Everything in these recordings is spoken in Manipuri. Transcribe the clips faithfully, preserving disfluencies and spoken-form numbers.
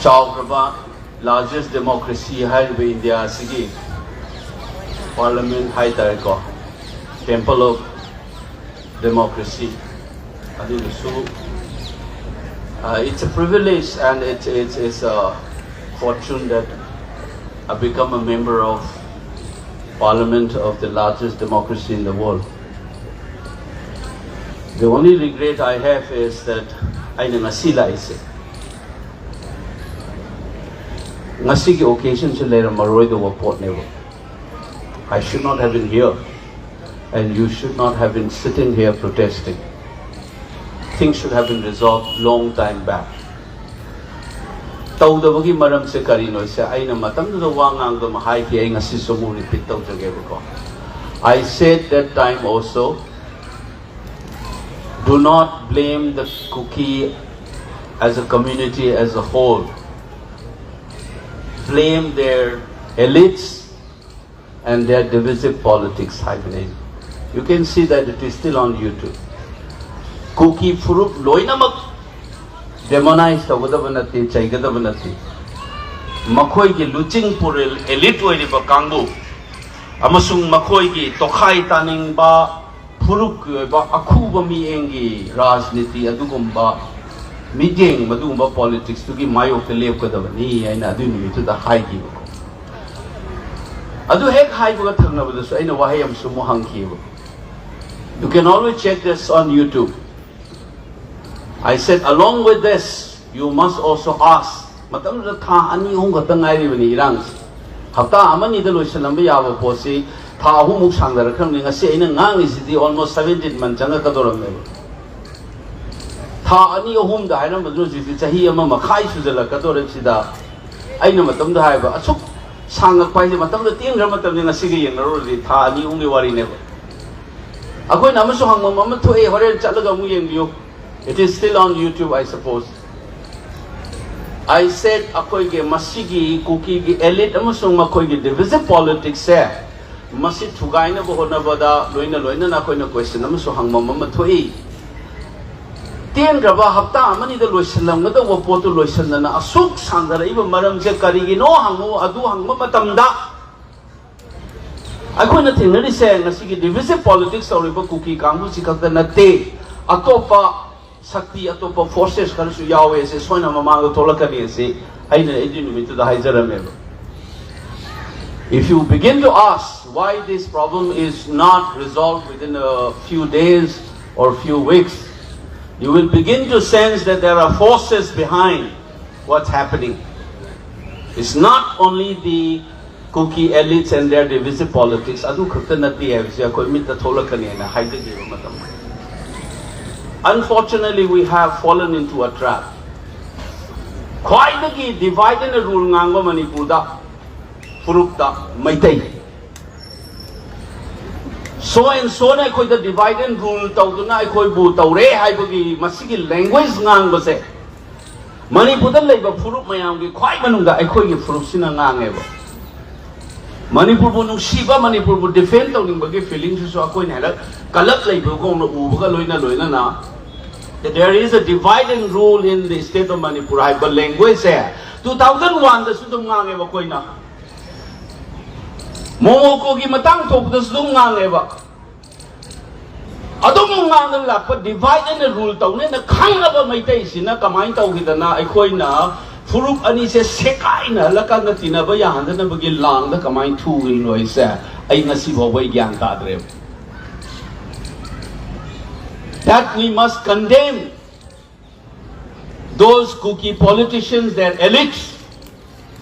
ꯆꯥꯎꯈ꯭ꯔꯕ largest democracy ꯍꯥꯏꯔꯤꯕ ꯏꯟꯗꯤꯌꯥ ꯑꯁꯤꯒꯤ parliament ꯍꯥꯏꯇꯥꯔꯦꯀꯣ, temple of democracy ꯑꯗꯨꯗꯁꯨ, uh, it's a privilege and it's, it's, it's a fortune that I become a member of parliament of the largest democracy in the world. The only regret I have is that ꯑꯩꯅ ꯉꯁꯤ ꯂꯥꯛꯏꯁꯦ, ꯉꯁꯤꯒꯤ occasionꯁꯦ ꯂꯩꯔꯝꯃꯔꯣꯏꯗꯧꯕ ꯄꯣꯠꯅꯦꯕ. I should not have been here and you should not have been sitting here protesting. Things should have been resolved long time back. ꯇꯧꯗꯕꯒꯤ ꯃꯔꯝꯁꯦ ꯀꯔꯤꯅꯣ ꯁꯦ ꯑꯩꯅ ꯃꯇꯝꯗꯨꯗ ꯋꯥ ꯉꯥꯡꯗꯨꯅ ꯍꯥꯏꯈꯤ, ꯑꯩ ꯉꯁꯤꯁꯨ ꯑꯃꯨꯛ repeat ꯇꯧꯖꯒꯦꯕꯀꯣ. I said that time also, do not blame the Kuki as a community as a whole. Blame their elites and their divisive politics ꯍꯥꯏꯕꯅꯤ꯫ You can see that it is still on YouTube. ꯀꯨꯀꯤ ꯐꯨꯔꯨꯞ ꯂꯣꯏꯅꯃꯛ demonize ꯇꯧꯒꯗꯕ ꯅꯠꯇꯦ, ꯆꯩꯒꯗꯕ ꯅꯠꯇꯦ꯫ ꯃꯈꯣꯏꯒꯤ ꯂꯨꯆꯤꯡ ꯄꯨꯔꯦꯜ elite ꯑꯣꯏꯔꯤꯕ ꯀꯥꯡꯕꯨ ꯑꯃꯁꯨꯡ ꯃꯈꯣꯏꯒꯤ ꯇꯣꯈꯥꯏ ꯇꯥꯅꯤꯡꯕ ꯐꯨꯔꯨꯞꯀꯤ ꯑꯣꯏꯕ ꯑꯈꯨꯕ ꯃꯤꯠꯌꯦꯡꯒꯤ ꯔꯥꯖꯅꯤꯇꯤ ꯑꯗꯨꯒꯨꯝꯕ ꯃꯤꯠꯌꯦꯡ, ꯃꯗꯨꯒꯨꯝꯕ politicsꯇꯨꯒꯤ ꯃꯥꯌꯣꯛꯇ ꯂꯦꯞꯀꯗꯕꯅꯤ ꯍꯥꯏꯅ ꯑꯗꯨꯒꯤ ꯅꯨꯃꯤꯠꯇꯨꯗ ꯍꯥꯏꯈꯤꯕꯀꯣ꯫ ꯑꯗꯨ ꯍꯦꯛ ꯍꯥꯏꯕꯒ ꯊꯪꯅꯕꯗꯁꯨ ꯑꯩꯅ ꯋꯥꯍꯩ ꯑꯃꯁꯨ ꯑꯃꯨꯛ ꯍꯪꯈꯤꯕ꯫ You can always check this on YouTube. I said, along with this, you must also ask. ꯃꯇꯝꯗꯨꯗ ꯊꯥ ꯑꯅꯤ ꯑꯍꯨꯝ ꯈꯛꯇ ꯉꯥꯏꯔꯤꯕꯅꯤ ꯏꯔꯥꯡꯁꯤ꯫ ꯍꯞꯇꯥ ꯑꯃꯅꯤꯗ ꯂꯣꯏꯁꯤꯜꯂꯝꯕ ꯌꯥꯕ ꯄꯣꯠꯁꯤ ꯊꯥ ꯑꯍꯨꯝꯃꯨꯛ ꯁꯥꯡꯊꯔꯛꯈ꯭ꯔꯕꯅꯤ꯫ ꯉꯁꯤ ꯑꯩꯅ ꯉꯥꯡꯉꯤꯁꯤꯗꯤ almost seventeen month ꯆꯪꯉꯛꯀꯗꯧꯔꯕꯅꯦꯕ꯫ ꯊꯥ ꯑꯅꯤ ꯑꯍꯨꯝꯗ ꯍꯥꯏꯔꯝꯕꯗꯨꯅ ꯍꯧꯖꯤꯛꯇꯤ ꯆꯍꯤ ꯑꯃ ꯃꯈꯥꯏ ꯁꯨꯖꯜꯂꯛꯀꯗꯧꯔꯦ꯫ ꯁꯤꯗ ꯑꯩꯅ ꯃꯇꯝꯗ ꯍꯥꯏꯕ ꯑꯁꯨꯛ ꯁꯥꯡꯉꯛꯄ ꯍꯥꯏꯁꯦ ꯃꯇꯝꯗ ꯇꯦꯟꯈ꯭ꯔ ꯃꯇꯝꯅꯤ꯫ ꯉꯁꯤꯒ ꯌꯦꯡꯅꯔꯨꯔꯗꯤ ꯊꯥ ꯑꯅꯤ ꯑꯍꯨꯝꯒꯤ ꯋꯥꯔꯤꯅꯦꯕ꯫ ꯑꯩꯈꯣꯏꯅ ꯑꯃꯁꯨ ꯍꯪꯐꯝ ꯑꯃ ꯊꯣꯛꯑꯦ, ꯍꯣꯔꯦꯟ ꯆꯠꯂꯒ ꯑꯃꯨꯛ ꯌꯦꯡꯕꯤꯌꯨ꯫ It is still on YouTube, I suppose. I said ꯑꯩꯈꯣꯏꯒꯤ ꯃꯁꯤꯒꯤ ꯀꯨꯀꯤꯒꯤ elite ꯑꯃꯁꯨꯡ ꯃꯈꯣꯏꯒꯤ divisive politicsꯁꯦ ꯃꯁꯤ ꯊꯨꯒꯥꯏꯅꯕ ꯍꯣꯠꯅꯕꯗ ꯂꯣꯏꯅ ꯂꯣꯏꯅꯅ ꯑꯩꯈꯣꯏꯅ question ꯑꯃꯁꯨ ꯍꯪꯐꯝ ꯑꯃ ꯊꯣꯛꯏ꯫ ꯇꯦꯟꯈ꯭ꯔꯕ ꯍꯞꯇꯥ ꯑꯃꯅꯤꯗ ꯂꯣꯏꯁꯤꯜꯂꯝꯒꯗꯧꯕ ꯄꯣꯠꯇꯨ ꯂꯣꯏꯁꯤꯟꯗꯅ ꯑꯁꯨꯛ ꯁꯥꯡꯊꯔꯛꯏꯕ ꯃꯔꯝꯁꯦ ꯀꯔꯤꯒꯤꯅꯣ ꯍꯪꯉꯨ꯫ ꯑꯗꯨ ꯍꯪꯕ ꯃꯇꯝꯗ ꯑꯩꯈꯣꯏꯅ ꯊꯦꯡꯅꯔꯤꯁꯦ ꯉꯁꯤꯒꯤ divisive politics ꯇꯧꯔꯤꯕ ꯀꯨꯀꯤ ꯀꯥꯡꯕꯨꯁꯤ ꯈꯛꯇ ꯅꯠꯇꯦ, ꯑꯇꯣꯞꯄ ꯁꯛꯇꯤ, ꯑꯇꯣꯞꯄ forces ꯈꯔꯁꯨ ꯌꯥꯎꯋꯦ꯫ ꯑꯁꯤ ꯁꯣꯏꯅ ꯃꯃꯥꯡꯗ ꯊꯣꯛꯂꯛꯀꯅꯤ꯫ ꯑꯁꯤ ꯑꯩꯅ ꯑꯩꯒꯤ ꯅꯨꯃꯤꯠꯇꯨꯗ ꯍꯥꯏꯖꯔꯝꯃꯦꯕ꯫ If you begin to ask why this problem is not resolved within a few days or few weeks, you will begin to sense that there are forces behind what's happening. It's not only the Kuki elites and their divisive politics. ꯑꯗꯨ ꯈꯛꯇ ꯅꯠꯇꯦ ꯍꯥꯏꯕꯁꯦ ꯑꯩꯈꯣꯏ ꯃꯤꯠꯇ ꯊꯣꯛꯂꯛꯀꯅꯤꯅ ꯍꯥꯏꯖꯈꯤꯕ ꯃꯇꯝꯗ, unfortunately, we have fallen into a trap. ꯈ꯭ꯋꯥꯏꯗꯒꯤ divide and rule ꯉꯥꯡꯕ ꯃꯅꯤꯄꯨꯔꯗ ꯐꯨꯔꯨꯞꯇ ꯃꯩꯇꯩ꯫ So and so ꯅ ꯑꯩꯈꯣꯏꯗ divide and rule ꯇꯧꯗꯨꯅ ꯑꯩꯈꯣꯏꯕꯨ ꯇꯧꯔꯦ ꯍꯥꯏꯕꯒꯤ ꯃꯁꯤꯒꯤ language ꯉꯥꯡꯕꯁꯦ ꯃꯅꯤꯄꯨꯔꯗ ꯂꯩꯕ ꯐꯨꯔꯨꯞ ꯃꯌꯥꯝꯒꯤ ꯈ꯭ꯋꯥꯏ ꯃꯅꯨꯡꯗ ꯑꯩꯈꯣꯏꯒꯤ ꯐꯨꯔꯨꯞꯁꯤꯅ ꯉꯥꯡꯉꯦꯕ꯫ ꯃꯅꯤꯄꯨꯔꯕꯨ ꯅꯨꯡꯁꯤꯕ, ꯃꯅꯤꯄꯨꯔꯕꯨ defend ꯇꯧꯅꯤꯡꯕꯒꯤ feeling ꯁꯤꯁꯨ ꯑꯩꯈꯣꯏꯅ ꯍꯦꯛ ꯀꯜꯂꯞ ꯂꯩꯕꯒꯨꯝꯅ ꯎꯕꯒ ꯂꯣꯏꯅ ꯂꯣꯏꯅꯅ, there is a divide and rule in the state of Manipur ꯍꯥꯏꯕ language ꯁꯦ two thousand one ꯗꯁꯨ ꯑꯗꯨꯝ ꯉꯥꯡꯉꯦꯕ ꯑꯩꯈꯣꯏꯅ꯫ ꯃꯣꯃꯣꯀꯣꯒꯤ ꯃꯇꯥꯡ ꯊꯣꯛꯄꯗꯁꯨ ꯑꯗꯨꯝ ꯉꯥꯡꯉꯦꯕ꯫ ꯑꯗꯨꯝ ꯉꯥꯡꯅ ꯂꯥꯛꯄ divide and rule ꯇꯧꯅꯦꯅ ꯈꯪꯉꯕ ꯃꯩꯇꯩꯁꯤꯅ ꯀꯃꯥꯏꯅ ꯇꯧꯈꯤꯗꯅ ꯑꯩꯈꯣꯏꯅ ꯐꯨꯔꯨꯞ ꯑꯅꯤꯁꯦ ꯁꯦꯒꯥꯏꯅꯍꯜꯂꯀꯥꯟꯗ ꯇꯤꯟꯅꯕ ꯌꯥꯍꯟꯗꯅꯕꯒꯤ ꯂꯥꯡꯗ ꯀꯃꯥꯏꯅ ꯊꯨꯈ꯭ꯔꯤꯅꯣ ꯍꯥꯏꯁꯦ ꯑꯩ ꯉꯁꯤ ꯐꯥꯎꯕ ꯑꯩ ꯒ꯭ꯌꯥꯟ ꯇꯥꯗ꯭ꯔꯦꯕ꯫ That we must condemn those Kuki politicians, their elites,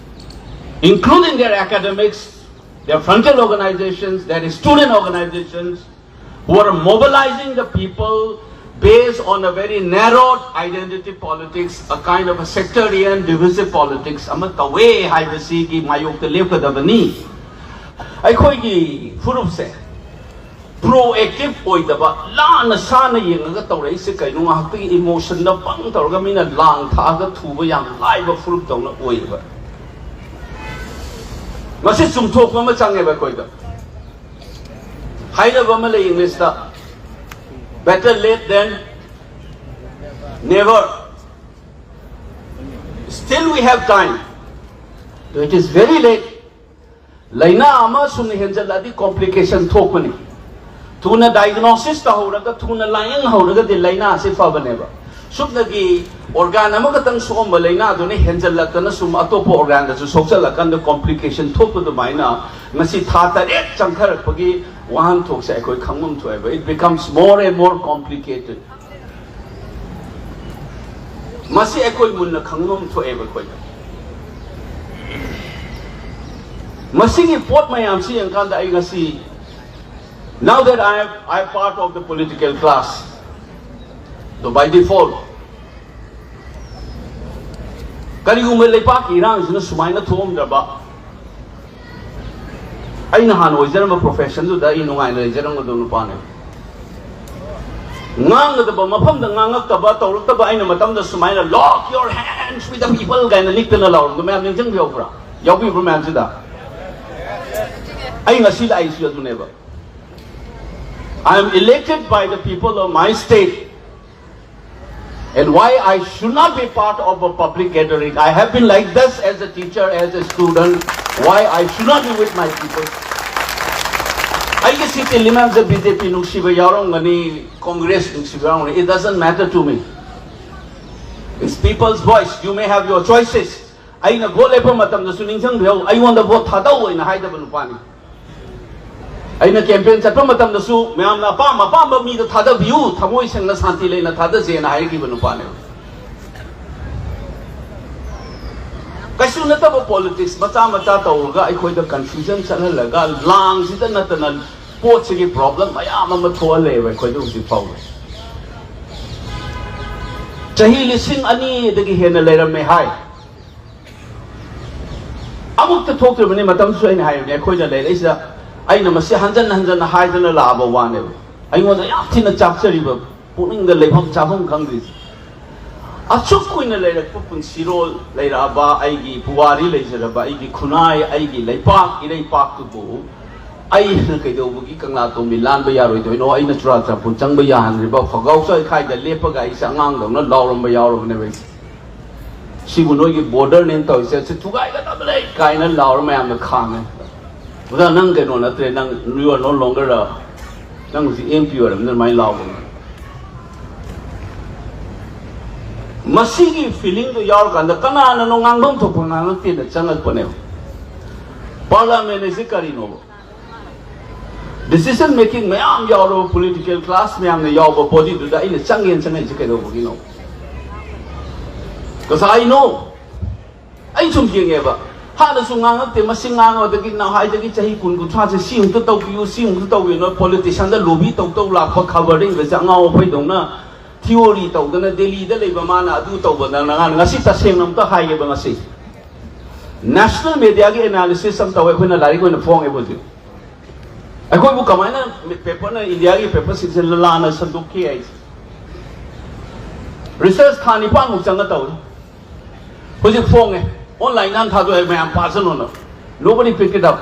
including their academics, their frontal organizations, their student organizations, who are mobilizing the people based on a very narrow identity politics, a kind of a sectarian divisive politics ꯑꯃ ꯇꯧꯋꯦ ꯍꯥꯏꯕꯁꯤꯒꯤ ꯃꯥꯌꯣꯛꯇ ꯂꯦꯞꯀꯗꯕꯅꯤ꯫ ꯑꯩꯈꯣꯏꯒꯤ ꯐꯨꯔꯨꯞꯁꯦ proactive ꯑꯣꯏꯗꯕ, ꯂꯥꯟꯅ ꯁꯥꯟꯅ ꯌꯦꯡꯉꯒ ꯇꯧꯔꯛꯏꯁꯦ ꯀꯩꯅꯣ? ꯉꯥꯏꯍꯥꯛꯇꯒꯤ emotion ꯗ ꯄꯪ ꯇꯧꯔꯒ ꯃꯤꯅ ꯂꯥꯡ ꯊꯥꯛꯑꯒ ꯊꯨꯕ ꯌꯥꯝ ꯂꯥꯏꯕ ꯐꯨꯔꯨꯞ ꯇꯧꯅ ꯑꯣꯏꯌꯦꯕ꯫ ꯃꯁꯤ ꯆꯨꯝꯊꯣꯛꯄ ꯑꯃ ꯆꯪꯉꯦꯕ ꯑꯩꯈꯣꯏꯗ꯫ ꯍꯥꯏꯅꯕ ꯑꯃ ꯂꯩ English ꯇ, "Better late than Never. Still we have time. Though it is very late. ꯂꯥꯏꯅꯥ ꯑꯃ ꯁꯨꯝ ꯍꯦꯟꯖꯜꯂꯛꯑꯗꯤ complication ꯊꯣꯛꯄꯅꯤ꯫ ꯊꯨꯅ diagnosis ꯇꯧꯍꯧꯔꯒ, ꯊꯨꯅ ꯂꯥꯌꯦꯡꯍꯧꯔꯒꯗꯤ ꯂꯥꯏꯅꯥꯁꯤ ꯐꯕꯅꯦꯕ꯫ ꯁꯨꯞꯅꯒꯤ organ ꯑꯃꯈꯛꯇꯪ ꯁꯣꯛꯑꯝꯕ ꯂꯥꯏꯅꯥꯗꯨꯅ ꯍꯦꯟꯖꯜꯂꯛꯇꯅ ꯁꯨꯝ ꯑꯇꯣꯞꯄ organꯗꯁꯨ ꯁꯣꯛꯆꯜꯂꯀꯥꯟꯗ complication ꯊꯣꯛꯄ ꯑꯗꯨꯃꯥꯏꯅ ꯉꯁꯤ ꯊꯥ ꯇꯔꯦꯠ ꯆꯪꯊꯔꯛꯄꯒꯤ ꯋꯥꯍꯟꯊꯣꯛꯁꯦ ꯑꯩꯈꯣꯏ ꯈꯪꯐꯝ ꯊꯣꯛꯑꯦꯕ꯫ It becomes more and more complicated. ꯃꯁꯤ ꯑꯩꯈꯣꯏ ꯃꯨꯟꯅ ꯈꯪꯐꯝ ꯊꯣꯛꯑꯦꯕ ꯑꯩꯈꯣꯏꯗ꯫ ꯃꯁꯤꯒꯤ ꯄꯣꯠ ꯃꯌꯥꯝꯁꯤ ꯌꯦꯡꯀꯥꯟꯗ ꯑꯩ ꯉꯁꯤ, now that I am, I am part of the political class, so by default, ꯀꯔꯤꯒꯨꯝꯕ ꯂꯩꯄꯥꯛꯀꯤ ꯏꯔꯥꯡꯁꯤꯅ ꯁꯨꯃꯥꯏꯅ ꯊꯣꯛꯑꯝꯗ꯭ꯔꯕ, ꯑꯩꯅ ꯍꯥꯟꯅ ꯑꯣꯏꯖꯔꯝꯕ professionꯗꯨꯗ ꯑꯩ ꯅꯨꯡꯉꯥꯏꯅ ꯂꯩꯖꯔꯝꯒꯗꯕ ꯅꯨꯄꯥꯅꯦ꯫ ꯉꯥꯡꯒꯗꯕ ꯃꯐꯝꯗ ꯉꯥꯡꯉꯛꯇꯕ, ꯇꯧꯔꯛꯇꯕ, ꯑꯩꯅ ꯃꯇꯝꯗ ꯁꯨꯃꯥꯏꯅ "Lock your hands with the people" ꯀꯥꯏꯅ ꯅꯤꯛꯇꯅ ꯂꯥꯎꯔꯝꯕ ꯃꯌꯥꯝ ꯅꯤꯡꯁꯤꯡꯕꯤꯍꯧꯕ꯭ꯔꯥ? ꯌꯥꯎꯕꯤꯕ꯭ꯔꯥ ꯃꯌꯥꯝꯁꯤꯗ? ꯑꯩ ꯉꯁꯤ ꯂꯥꯛꯏꯁꯤ ꯑꯗꯨꯅꯦꯕ꯫ I am elected by the people of my state. And why I should not be part of a public gathering? I have been like this as a teacher, as a student. Why I should not be with my people? ꯑꯩꯒꯤ ꯁꯤꯠꯇꯤ ꯂꯤꯃꯥꯟꯁꯦ BJP ꯅꯨꯡꯁꯤꯕ ꯌꯥꯎꯔꯝꯒꯅꯤ, Congress ꯅꯨꯡꯁꯤꯕ ꯌꯥꯎꯔꯝꯒꯅꯤ, it doesn't matter to me. It's people's voice. You may have your choices. ꯑꯩꯅ vote ꯂꯦꯞꯄ ꯃꯇꯝꯗꯁꯨ ꯅꯤꯡꯁꯤꯡꯕꯤꯌꯨ, ꯑꯩꯉꯣꯟꯗ vote ꯊꯥꯗꯧ ꯑꯩꯅ ꯍꯥꯏꯗꯕ ꯅꯨꯄꯥꯅꯤ꯫ ꯑꯩꯅ campaign ꯆꯠꯄ ꯃꯇꯝꯗꯁꯨ ꯃꯌꯥꯝꯅ ꯑꯄꯥꯝ ꯑꯄꯥꯝꯕ ꯃꯤꯗ ꯊꯥꯗꯕꯤꯌꯨ, ꯊꯃꯣꯏ ꯁꯦꯡꯅ ꯁꯥꯟꯇꯤ ꯂꯩꯅ ꯊꯥꯗꯁꯦꯅ ꯍꯥꯏꯈꯤꯕ ꯅꯨꯄꯥꯅꯦꯕ꯫ ꯀꯩꯁꯨ ꯅꯠꯇꯕ politics ꯃꯆꯥ ꯃꯆꯥ ꯇꯧꯔꯒ ꯑꯩꯈꯣꯏꯗ confusion ꯆꯠꯍꯜꯂꯒ ꯂꯥꯡꯁꯤꯗ ꯅꯠꯇꯅ ꯄꯣꯠꯁꯤꯒꯤ problem ꯃꯌꯥꯝ ꯑꯃ ꯊꯣꯛꯍꯜꯂꯛꯑꯦꯕ ꯑꯩꯈꯣꯏꯗ ꯍꯧꯖꯤꯛ ꯐꯥꯎꯕ꯫ ꯆꯍꯤ ꯂꯤꯁꯤꯡ ꯑꯅꯤꯗꯒꯤ ꯍꯦꯟꯅ ꯂꯩꯔꯝꯃꯦ ꯍꯥꯏ꯫ ꯑꯃꯨꯛꯇ ꯊꯣꯛꯇ꯭ꯔꯤꯕꯅꯤ꯫ ꯃꯇꯝꯁꯨ ꯑꯩꯅ ꯍꯥꯏꯕꯅꯦ, ꯑꯩꯈꯣꯏꯅ ꯂꯩꯔꯛꯏꯁꯤꯗ ꯑꯩꯅ ꯃꯁꯤ ꯍꯟꯖꯟ ꯍꯟꯖꯟꯅ ꯍꯥꯏꯗꯅ ꯂꯥꯛꯑꯕ ꯋꯥꯅꯦꯕ꯫ ꯑꯩꯉꯣꯟꯗ ꯌꯥꯝ ꯊꯤꯅ ꯆꯥꯛꯆꯔꯤꯕ, ꯄꯨꯛꯅꯤꯡꯗ ꯂꯩꯐꯝ ꯆꯥꯐꯝ ꯈꯪꯗ꯭ꯔꯤꯁꯦ꯫ ꯑꯁꯨꯛ ꯀꯨꯏꯅ ꯂꯩꯔꯛꯄ ꯄꯨꯟꯁꯤꯔꯣꯜ ꯂꯩꯔꯛꯑꯕ, ꯑꯩꯒꯤ ꯄꯨꯋꯥꯔꯤ ꯂꯩꯖꯔꯕ, ꯑꯩꯒꯤ ꯈꯨꯟꯅꯥꯏ, ꯑꯩꯒꯤ ꯂꯩꯄꯥꯛ ꯏꯔꯩꯄꯥꯛꯇꯨꯕꯨ ꯑꯩꯅ ꯀꯩꯗꯧꯕꯒꯤ ꯀꯪꯂꯥꯇꯣꯝꯕꯤ ꯂꯥꯟꯕ ꯌꯥꯔꯣꯏꯗꯣꯏꯅꯣ? ꯑꯩꯅ ꯆꯨꯔꯥꯆꯥꯟꯄꯨꯔ ꯆꯪꯕ ꯌꯥꯍꯟꯗ꯭ꯔꯤꯕ ꯐꯒꯥꯎ ꯆꯥꯏꯈꯥꯏꯗ ꯂꯦꯞꯄꯒ ꯑꯩꯁꯦ ꯑꯉꯥꯡꯗꯧꯅ ꯂꯥꯎꯔꯝꯕ ꯌꯥꯎꯔꯕꯅꯦꯕ ꯑꯩꯁꯦ꯫ ꯁꯤꯕꯨ ꯅꯣꯏꯒꯤ ꯕꯣꯔꯗꯔꯅꯦꯅ ꯇꯧꯔꯤꯁꯦ, ꯁꯤ ꯊꯨꯒꯥꯏꯒꯗꯕ ꯂꯩ ꯀꯥꯏꯅ ꯂꯥꯎꯔ ꯃꯌꯥꯝꯅ ꯈꯥꯝꯃꯦ꯫ ꯑꯣꯖꯥ, ꯅꯪ ꯀꯩꯅꯣ ꯅꯠꯇ꯭ꯔꯦ, ꯅꯪ "You are no longer a", ꯅꯪ ꯍꯧꯖꯤꯛ ꯑꯦꯝ ꯄꯤ ꯑꯣꯏꯔꯕꯅꯤꯅ ꯑꯗꯨꯃꯥꯏꯅ ꯂꯥꯎꯕꯅꯦ꯫ ꯃꯁꯤꯒꯤ ꯐꯤꯂꯤꯡꯗꯣ ꯌꯥꯎꯔꯀꯥꯟꯗ ꯀꯅꯥꯅꯅꯣ ꯉꯥꯡꯐꯝ ꯊꯣꯛꯄ ꯉꯥꯡꯉꯛꯇꯦꯅ ꯆꯪꯉꯛꯄꯅꯦꯕ꯫ ꯄꯥꯔꯂꯥꯃꯦꯟ ꯑꯁꯤ ꯀꯔꯤꯅꯣꯕ? ꯗꯤꯁꯤꯖꯟ ꯃꯦꯀꯤꯡ ꯃꯌꯥꯝ ꯌꯥꯎꯔꯕ ꯄꯣꯂꯤꯇꯤꯀꯦꯜ ꯀ꯭ꯂꯥꯁ ꯃꯌꯥꯝꯅ ꯌꯥꯎꯕ ꯕꯣꯗꯤꯗꯨꯗ ꯑꯩꯅ ꯆꯪꯒꯦꯅ ꯆꯪꯉꯛꯏꯁꯦ ꯀꯩꯗꯧꯕꯒꯤꯅꯣ? ꯀꯁꯥꯏꯅꯣ? ꯑꯩ ꯁꯨꯝ ꯌꯦꯡꯉꯦꯕ, ꯍꯥꯟꯅꯁꯨ ꯉꯥꯡꯉꯛꯇꯦ, ꯃꯁꯤ ꯉꯥꯡꯉꯗꯒꯤ ꯅꯍꯥꯏꯗꯒꯤ ꯆꯍꯤ ꯀꯨꯟ ꯀꯨꯟꯊ꯭ꯔꯥꯁꯦ ꯁꯤ ꯑꯃꯨꯛꯇ ꯇꯧꯕꯤꯌꯨ, ꯁꯤ ꯑꯃꯨꯛꯇ ꯇꯧꯕꯤꯌꯨꯅ ꯄꯣꯂꯤꯇꯤꯁꯤꯌꯥꯟꯗ ꯂꯣꯕꯤ ꯇꯧ ꯇꯧ ꯂꯥꯛꯄ ꯈꯕꯔꯗ ꯏꯕꯁꯦ ꯑꯉꯥꯎ ꯑꯐꯩꯗꯧꯅ ꯊꯤꯑꯣꯔꯤ ꯇꯧꯗꯅ ꯗꯦꯜꯂꯤꯗ ꯂꯩꯕ ꯃꯥꯅ ꯑꯗꯨ ꯇꯧꯕꯗ ꯉꯁꯤ ꯇꯁꯦꯡꯅ ꯑꯃꯨꯛꯇ ꯍꯥꯏꯒꯦꯕ, ꯉꯁꯤ ꯅꯦꯁꯅꯦꯜ ꯃꯦꯗꯤꯌꯥꯒꯤ ꯑꯦꯅꯥꯂꯤꯁꯤꯁ ꯑꯃ ꯇꯧꯋꯦ, ꯑꯩꯈꯣꯏꯅ ꯂꯥꯏꯔꯤꯛ ꯑꯣꯏꯅ ꯐꯣꯡꯉꯦꯕ ꯍꯧꯖꯤꯛ꯫ ꯑꯩꯈꯣꯏꯕꯨ ꯀꯃꯥꯏꯅ ꯄꯦꯄꯔꯅ, ꯏꯟꯗꯤꯌꯥꯒꯤ ꯄꯦꯄꯔꯁꯤꯡꯁꯦ ꯂꯥꯟꯅ ꯁꯟꯗꯣꯛꯈꯤ ꯍꯥꯏꯁꯦ꯫ ꯔꯤꯁꯔꯁ ꯊꯥ ꯅꯤꯄꯥꯟꯃꯨꯛ ꯆꯪꯉ ꯇꯧꯏ꯫ ꯍꯧꯖꯤꯛ ꯐꯣꯡꯉꯦ, ꯑꯣꯟꯂꯥꯏꯟꯗ ꯍꯥꯟꯅ ꯊꯥꯗꯣꯛꯑꯦ, ꯃꯌꯥꯝ ꯄꯥꯁꯅꯣꯅ꯫ Nobody pick it up.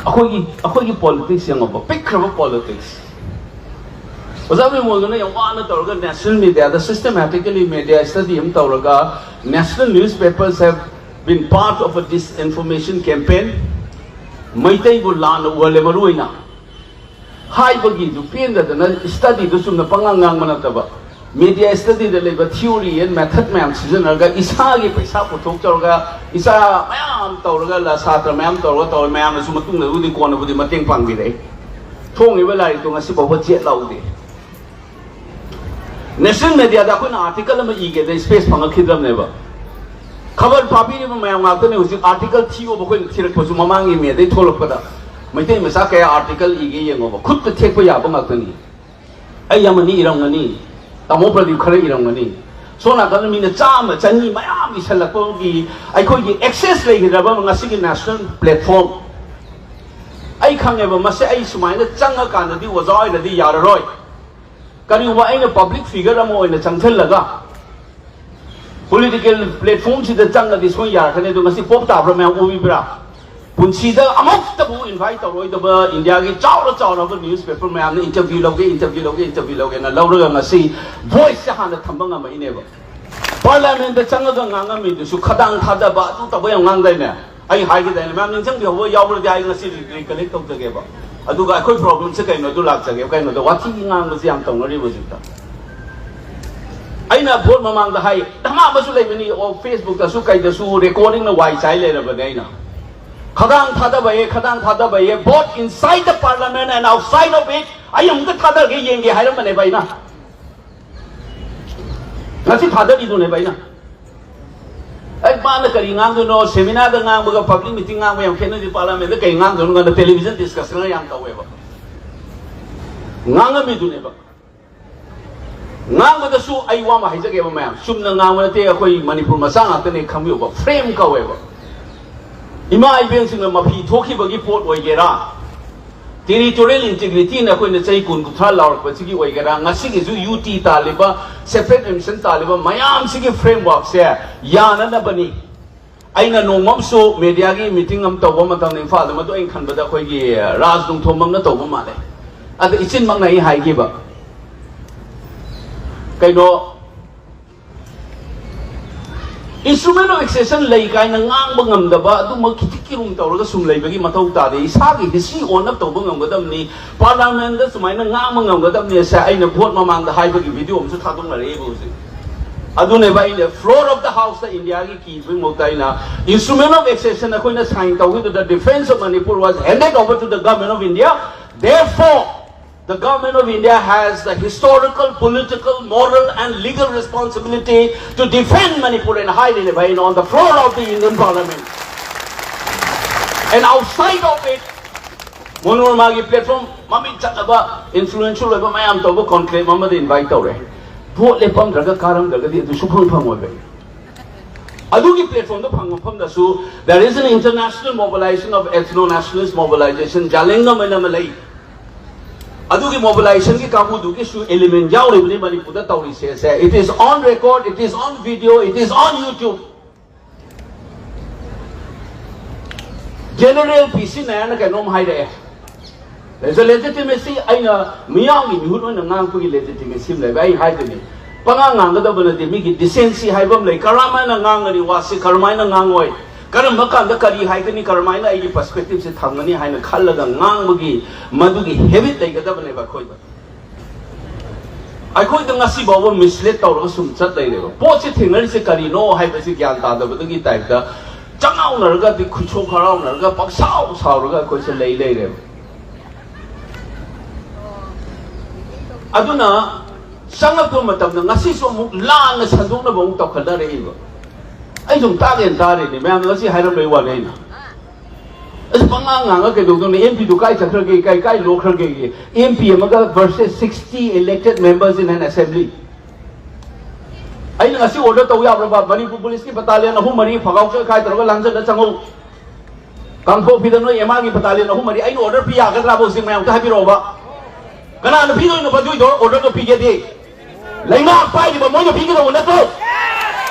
ꯑꯩꯈꯣꯏꯒꯤ ꯑꯩꯈꯣꯏꯒꯤ ꯄꯣꯂꯤꯇꯤꯛꯁ ꯌꯦꯡꯉꯣꯕ, ꯄꯤꯛꯈ꯭ꯔꯕ ꯄꯣꯂꯤꯇꯤꯛꯁ꯫ ꯑꯣꯖꯥ ꯕꯤꯃꯣꯜꯗꯨꯅ ꯌꯥꯝ ꯋꯥꯅ ꯇꯧꯔꯒ ꯅꯦꯁꯅꯦꯜ ꯃꯦꯗꯤꯌꯥꯗ systematically media study ꯑꯃ ꯇꯧꯔꯒ, "National newspapers have been part of a disinformation campaign", ꯃꯩꯇꯩꯕꯨ ꯂꯥꯟꯅ ꯎꯍꯜꯂꯦ ꯃꯔꯨ ꯑꯣꯏꯅ ꯍꯥꯏꯕꯒꯤꯗꯨ ꯄꯦꯟꯗꯗꯅ, ꯁ꯭ꯇꯗꯤꯗꯨ ꯆꯨꯝꯅ ꯄꯉꯥꯡ ꯉꯥꯡꯕ ꯅꯠꯇꯕ, ꯃꯦꯗꯤꯌꯥ ꯁ꯭ꯇꯗꯤꯗ ꯂꯩꯕ theory and method ꯃꯌꯥꯝ ꯁꯤꯖꯤꯟꯅꯔꯒ, ꯏꯁꯥꯒꯤ ꯄꯩꯁꯥ ꯄꯨꯊꯣꯛꯆꯔꯒ, ꯏꯆꯥ ꯃꯌꯥꯝ ꯇꯧꯔꯒ, ꯁꯥꯇ꯭ꯔ ꯃꯌꯥꯝ ꯇꯧꯔꯒ ꯇꯧꯔꯦ꯫ ꯃꯌꯥꯝꯅꯁꯨ ꯃꯇꯨꯡꯗꯕꯨꯗꯤ, ꯀꯣꯟꯅꯕꯨꯗꯤ ꯃꯇꯦꯡ ꯄꯥꯡꯕꯤꯔꯛꯏ꯫ ꯐꯣꯡꯉꯤꯕ ꯂꯥꯏꯔꯤꯛꯇꯣ ꯉꯁꯤ ꯐꯥꯎꯕ ꯆꯦꯠ ꯂꯥꯎꯗꯦ꯫ ꯅꯦꯁꯅꯦꯜ ꯃꯦꯗꯤꯌꯥꯗ ꯑꯩꯈꯣꯏꯅ ꯑꯥꯔꯇꯤꯀꯜ ꯑꯃ ꯏꯒꯦꯗ ꯁ꯭ꯄꯦꯁ ꯐꯪꯉꯛꯈꯤꯗ꯭ꯔꯕꯅꯦꯕ꯫ ꯈꯕꯔ ꯄꯥꯕꯤꯔꯤꯕ ꯃꯌꯥꯝ ꯉꯥꯛꯇꯅꯦ ꯍꯧꯖꯤꯛ ꯑꯥꯔꯇꯤꯀꯜ ꯊꯤꯌꯣꯕ ꯑꯩꯈꯣꯏꯅ ꯊꯤꯔꯛꯄꯁꯨ ꯃꯃꯥꯡꯒꯤ ꯃꯦꯗꯩ ꯊꯣꯛꯂꯛꯄꯗ ꯃꯩꯇꯩ ꯃꯆꯥ ꯀꯌꯥ ꯑꯥꯔꯇꯤꯀꯜ ꯏꯒꯦ ꯌꯦꯡꯉꯣꯕ, ꯈꯨꯠꯇ ꯊꯦꯛꯄ ꯌꯥꯕ ꯉꯥꯛꯇꯅꯤ꯫ ꯑꯩ ꯑꯃꯅꯤ ꯏꯔꯝꯒꯅꯤ, ꯇꯥꯃꯣ ꯄ꯭ꯔꯗꯤꯞ ꯈꯔ ꯏꯔꯝꯒꯅꯤ꯫ ꯁꯣꯝ ꯅꯥꯀꯟꯗ ꯃꯤꯅ ꯆꯥꯝꯃ, ꯆꯅꯤ ꯃꯌꯥꯝ ꯏꯁꯜꯂꯛꯄꯒꯤ ꯑꯩꯈꯣꯏꯒꯤ ꯑꯦꯛꯁꯦꯁ ꯂꯩꯈꯤꯗ꯭ꯔꯕ ꯉꯁꯤꯒꯤ ꯅꯦꯁꯅꯦꯜ ꯄ꯭ꯂꯦꯠꯐꯣꯔꯝ꯫ ꯑꯩ ꯈꯪꯉꯦꯕ, ꯃꯁꯤ ꯑꯩ ꯁꯨꯃꯥꯏꯅ ꯆꯪꯉꯀꯥꯟꯗꯗꯤ ꯑꯣꯖꯥ ꯑꯣꯏꯔꯗꯤ ꯌꯥꯔꯔꯣꯏ꯫ ꯀꯔꯤꯒꯨꯝꯕ ꯑꯩꯅ ꯄꯕ꯭ꯂꯤꯛ ꯐꯤꯒꯔ ꯑꯃ ꯑꯣꯏꯅ ꯆꯪꯁꯤꯜꯂꯒ ꯄꯣꯂꯤꯇꯤꯀꯦꯜ ꯄ꯭ꯂꯦꯠꯐꯣꯔꯝꯁꯤꯗ ꯆꯪꯉꯗꯤ ꯁꯣꯏ ꯌꯥꯔꯛꯀꯅꯤ꯫ ꯑꯗꯣ ꯉꯁꯤ ꯄꯣꯞ ꯇꯥꯕ꯭ꯔꯥ ꯃꯌꯥꯝ ꯎꯕꯤꯕ꯭ꯔꯥ? ꯄꯨꯟꯁꯤꯗ ꯑꯃꯨꯛꯇꯕꯨ invite ꯇꯧꯔꯣꯏꯗꯕ ꯏꯟꯗꯤꯌꯥꯒꯤ ꯆꯥꯎꯔ ꯆꯥꯎꯔꯕ newspaper ꯃꯌꯥꯝꯅ interview ꯂꯧꯒꯦ, interview ꯂꯧꯒꯦ, interview ꯂꯧꯒꯦꯅ ꯂꯧꯔꯒ ꯉꯁꯤ voice ꯁꯦ ꯍꯥꯟꯅ ꯊꯝꯕ ꯉꯝꯃꯛꯏꯅꯦꯕ꯫ Parliament ꯇ ꯆꯪꯉꯒ ꯉꯥꯡꯉꯝꯃꯤꯗꯨꯁꯨ ꯈꯗꯥꯡ ꯊꯥꯗꯕ ꯑꯗꯨ ꯇꯧꯕ ꯌꯥꯝ ꯉꯥꯡꯗꯥꯏꯅꯦ? ꯑꯩ ꯍꯥꯏꯈꯤꯗꯥꯏꯅꯦ? ꯃꯌꯥꯝ ꯅꯤꯡꯁꯤꯡꯕꯤꯍꯧꯕ ꯌꯥꯎꯕ꯭ꯔꯗꯤ ꯑꯩ ꯉꯁꯤ recollect ꯇꯧꯖꯒꯦꯕ꯫ ꯑꯗꯨꯒ ꯑꯩꯈꯣꯏ problem ꯁꯦ ꯀꯩꯅꯣ ꯑꯗꯨ ꯂꯥꯛꯆꯒꯦꯕ꯫ ꯀꯩꯅꯣꯗ ꯋꯥꯊꯤ ꯉꯥꯡꯕꯁꯦ ꯌꯥꯝ ꯇꯧꯅꯔꯤꯕ ꯍꯧꯖꯤꯛꯇ꯫ ꯑꯩꯅ vote ꯃꯃꯥꯡꯗ ꯍꯥꯏ, ꯙꯃꯥ ꯑꯃꯁꯨ ꯂꯩꯕꯅꯤ, ꯑꯣ, Facebook ꯇꯁꯨ ꯀꯩꯗꯁꯨ recording ꯅ ꯋꯥꯏ ꯆꯥꯏ ꯂꯩꯔꯕꯅꯦ ꯑꯩꯅ꯫ ꯈꯗꯥꯡ ꯊꯥꯗꯕ ꯍꯦ, ꯈꯗꯥꯡ ꯊꯥꯗꯕ ꯍꯦ, both inside the parliament and outside of it, ꯑꯩ ꯑꯃꯨꯛꯇ ꯊꯥꯗꯔꯒꯦ ꯌꯦꯡꯒꯦ ꯍꯥꯏꯔꯝꯕꯅꯦꯕ ꯑꯩꯅ꯫ ꯉꯁꯤ ꯊꯥꯗꯔꯤꯗꯨꯅꯦꯕ ꯑꯩꯅ꯫ ꯑꯩ ꯃꯥꯅ ꯀꯔꯤ ꯉꯥꯡꯗꯣꯏꯅꯣ, seminar ꯗ ꯉꯥꯡꯕꯒ public meeting ꯉꯥꯡꯕ ꯌꯥꯝ ꯈꯦꯠꯅꯗꯦ, parliament ꯗ ꯀꯔꯤ ꯉꯥꯡꯗꯣꯏꯅꯣ ꯀꯥꯟꯗ television discussion ꯌꯥꯝ ꯇꯧꯋꯦꯕ꯫ ꯉꯥꯡꯉꯝꯃꯤꯗꯨꯅꯦꯕ꯫ ꯉꯥꯡꯕꯗꯁꯨ ꯑꯩ ꯋꯥ ꯑꯃ ꯍꯥꯏꯖꯒꯦꯕ ꯃꯌꯥꯝ, ꯆꯨꯝꯅ ꯉꯥꯡꯕ ꯅꯠꯇꯦ, ꯑꯩꯈꯣꯏ ꯃꯅꯤꯄꯨꯔ ꯃꯆꯥ ꯉꯥꯛꯇꯅꯦ ꯈꯪꯕꯤꯌꯨꯕ, frame ꯀꯧꯋꯦꯕ꯫ ꯏꯃꯥ ꯏꯕꯦꯟꯁꯤꯡꯅ ꯃꯐꯤ ꯊꯣꯛꯈꯤꯕꯒꯤ ꯄꯣꯠ ꯑꯣꯏꯒꯦꯔꯥ, territorial integrity ꯅ ꯑꯩꯈꯣꯏꯅ ꯆꯍꯤ ꯀꯨꯟ ꯀꯨꯟꯊ꯭ꯔꯥ ꯂꯥꯎꯔꯛꯄꯁꯤꯒꯤ ꯑꯣꯏꯒꯦꯔꯥ, ꯉꯁꯤꯒꯤꯁꯨ U T ꯇꯥꯜꯂꯤꯕ, separate admission ꯇꯥꯜꯂꯤꯕ ꯃꯌꯥꯝꯁꯤꯒꯤ framework ꯁꯦ ꯌꯥꯅꯅꯕꯅꯤ꯫ ꯑꯩꯅ ꯅꯣꯡꯃ ꯑꯃꯁꯨ media ꯒꯤ meeting ꯑꯃ ꯇꯧꯕ ꯃꯇꯝꯗ ꯏꯝꯐꯥꯜꯗ, ꯃꯗꯨ ꯑꯩꯅ ꯈꯟꯕꯗ ꯑꯩꯈꯣꯏꯒꯤ ꯔꯥꯖ ꯅꯣꯡꯊꯣꯝꯕꯝꯅ ꯇꯧꯕ ꯃꯥꯜꯂꯦ꯫ ꯑꯗ ꯏꯆꯤꯟꯃꯛꯅ ꯑꯩ ꯍꯥꯏꯈꯤꯕ, ꯀꯩꯅꯣ, instrument of accession ꯂꯩ ꯀꯥꯏꯅ ꯉꯥꯡꯕ ꯉꯝꯗꯕ, ꯑꯗꯨꯃꯛ ꯈꯤꯇꯤ ꯀꯤꯔꯨꯝ ꯇꯧꯔꯒ ꯁꯨꯝ ꯂꯩꯕꯒꯤ ꯃꯊꯧ ꯇꯥꯗꯦ꯫ ꯏꯁꯥꯒꯤ history own up ꯇꯧꯕ ꯉꯝꯒꯗꯕꯅꯤ, parliament ꯗ ꯁꯨꯃꯥꯏꯅ ꯉꯥꯡꯕ ꯉꯝꯒꯗꯕꯅꯤ꯫ ꯑꯁꯦ ꯑꯩꯅ vote ꯃꯃꯥꯡꯗ ꯍꯥꯏꯕꯒꯤ video ꯑꯃꯁꯨ ꯊꯥꯗꯣꯛꯅꯔꯛꯑꯦꯕ ꯍꯧꯖꯤꯛ꯫ ꯑꯗꯨꯅꯦꯕ ꯑꯩꯅ floor of the house ꯇ ꯏꯟꯗꯤꯌꯥꯒꯤ ꯀꯤꯕꯒꯤ ꯃꯍꯨꯠꯇ ꯑꯩꯅ instrument of accession ꯑꯩꯈꯣꯏꯅ sign ꯇꯧꯈꯤꯕꯗ defense of Manipur was handed over to the government of India. Therefore, the government of India has the historical, political, moral and legal responsibility to defend Manipur and hide it, on the floor of the Indian parliament. And outside of it, ꯃꯣꯅꯣꯔꯃꯥꯒꯤ platform ꯃꯃꯤꯡ ꯆꯠꯂꯕ influential ꯑꯣꯏꯕ ꯃꯌꯥꯝ ꯇꯧꯕ conclave ꯑꯃꯗ invite ꯇꯧꯔꯦ꯫ Vote ꯂꯦꯞꯄꯝꯗ꯭ꯔꯒ ꯀꯥꯔꯝꯗ꯭ꯔꯒꯗꯤ ꯑꯗꯨ ꯁꯨꯐꯪ ꯐꯪꯉꯣꯏꯕ꯫ ꯑꯗꯨꯒꯤ platform ꯗꯣ ꯐꯪꯕ ꯃꯐꯝꯗꯁꯨ there is an international mobilization of ethno nationalist mobilization, ꯖꯥꯂꯦꯡꯒꯝ ꯍꯥꯏꯅ ꯑꯃ ꯂꯩ꯫ ꯑꯗꯨꯒꯤ mobilization ꯒꯤ ꯀꯥꯡꯕꯨꯗꯨꯒꯤꯁꯨ element ꯌꯥꯎꯔꯤꯕꯅꯤ ꯃꯅꯤꯄꯨꯔꯗ ꯇꯧꯔꯤꯁꯦ꯫ It is on record, it is on video, it is on YouTube. General ꯄꯤ ꯁꯤ ꯅꯥꯌꯔꯅ ꯀꯩꯅꯣꯝ ꯍꯥꯏꯔꯛꯑꯦ꯫ There's a legitimacy, ꯑꯩꯅ ꯃꯤꯌꯥꯝꯒꯤ ꯃꯤꯍꯨꯠ ꯑꯣꯏꯅ ꯉꯥꯡꯕꯒꯤ legitimacy ꯑꯃ ꯂꯩꯕ꯫ ꯑꯩ ꯍꯥꯏꯗꯣꯏꯅꯤ, ꯄꯉꯥꯡ ꯉꯥꯡꯒꯗꯕ ꯅꯠꯇꯦ, ꯃꯤꯒꯤ decency ꯍꯥꯏꯕ ꯑꯃ ꯂꯩ꯫ ꯀꯔꯝꯍꯥꯏꯅ ꯉꯥꯡꯒꯅꯤ ꯋꯥꯁꯤ, ꯀꯔꯝꯍꯥꯏꯅ ꯉꯥꯡꯉꯣꯏ, ꯀꯔꯝꯕ ꯀꯥꯟꯗ ꯀꯔꯤ ꯍꯥꯏꯒꯅꯤ, ꯀꯔꯝꯍꯥꯏꯅ ꯑꯩꯒꯤ perspective ꯁꯦ ꯊꯝꯒꯅꯤ ꯍꯥꯏꯅ ꯈꯜꯂꯒ ꯉꯥꯡꯕꯒꯤ ꯃꯗꯨꯒꯤ habit ꯂꯩꯒꯗꯕꯅꯦꯕ ꯑꯩꯈꯣꯏꯗ꯫ ꯑꯩꯈꯣꯏꯗ ꯉꯁꯤ ꯐꯥꯎꯕ mislead ꯇꯧꯔꯒ ꯁꯨꯝ ꯆꯠ ꯂꯩꯔꯦꯕ꯫ ꯄꯣꯠꯁꯤ ꯊꯦꯡꯅꯔꯤꯁꯦ ꯀꯔꯤꯅꯣ ꯍꯥꯏꯕꯁꯤ ꯒ꯭ꯌꯥꯟ ꯇꯥꯗꯕꯗꯒꯤ type ꯇ ꯆꯉꯥꯎꯅꯔꯒ, ꯑꯗꯩ ꯈꯨꯠꯁꯣꯛ ꯍꯔꯥꯎꯅꯔꯒ ꯄꯪꯁꯥꯎ ꯁꯥꯎꯔꯒ ꯑꯩꯈꯣꯏꯁꯦ ꯂꯩ ꯂꯩꯔꯦꯕ꯫ ꯑꯗꯨꯅ ꯆꯪꯂꯛꯄ ꯃꯇꯝꯗ ꯉꯁꯤꯁꯨ ꯑꯃꯨꯛ ꯂꯥꯟꯅ ꯁꯟꯗꯣꯛꯅꯕ ꯑꯃꯨꯛ ꯇꯧꯈꯠꯅꯔꯛꯏꯕ꯫ ꯑꯩ ꯁꯨꯝ ꯇꯥꯒꯦꯅ ꯇꯥꯔꯤꯅꯤ, ꯃꯌꯥꯝꯅ ꯉꯁꯤ ꯍꯥꯏꯔꯝꯕꯩ ꯋꯥꯅꯤ ꯑꯩꯅ꯫ ꯑꯁ, ꯄꯉꯥꯡ ꯉꯥꯡꯉ ꯀꯩꯗꯧꯗꯣꯏꯅꯣ? ꯑꯦꯝ ꯄꯤꯗꯨ ꯀꯥꯏ ꯆꯠꯈ꯭ꯔꯒꯦ? ꯀꯥꯏ, ꯀꯥꯏ ꯂꯣꯛꯈ꯭ꯔꯒꯦ? ꯑꯦꯝ ꯄꯤ ꯑꯃꯒ versus sixty elected members in an assembly꯫ ꯑꯩꯅ ꯉꯁꯤ order ꯇꯧ ꯌꯥꯕ꯭ꯔꯕ? ꯃꯅꯤꯄꯨꯔ ꯄꯨꯂꯤꯁꯀꯤ battalion ꯑꯍꯨꯝ ꯃꯔꯤ ꯐꯒꯥꯎ ꯆꯦꯈꯥꯏ ꯇꯧꯔꯒ ꯂꯥꯟꯖꯜꯂ ꯆꯪꯍꯧ꯫ ꯀꯥꯡꯄꯣꯛꯄꯤꯗ ꯅꯣꯏ ꯑꯦꯝ ꯑꯥꯔꯒꯤ battalion ꯑꯍꯨꯝ ꯃꯔꯤ ꯑꯩꯅ order ꯄꯤ ꯌꯥꯒꯗ꯭ꯔꯥꯕ? ꯍꯧꯖꯤꯛ ꯃꯌꯥꯝ ꯑꯝꯇ ꯍꯥꯏꯕꯤꯔꯛꯑꯣꯕ꯫ ꯀꯅꯥꯅ ꯄꯤꯗꯣꯏꯅꯣꯕ ꯑꯗꯨꯏꯗꯣ? Order ꯗꯣ ꯄꯤꯒꯦꯗꯤ ꯂꯩꯉꯥꯛ ꯄꯥꯏꯔꯤꯕ ꯃꯣꯏꯅ ꯄꯤꯒꯗꯧꯕ ꯅꯠꯇ꯭ꯔꯣ?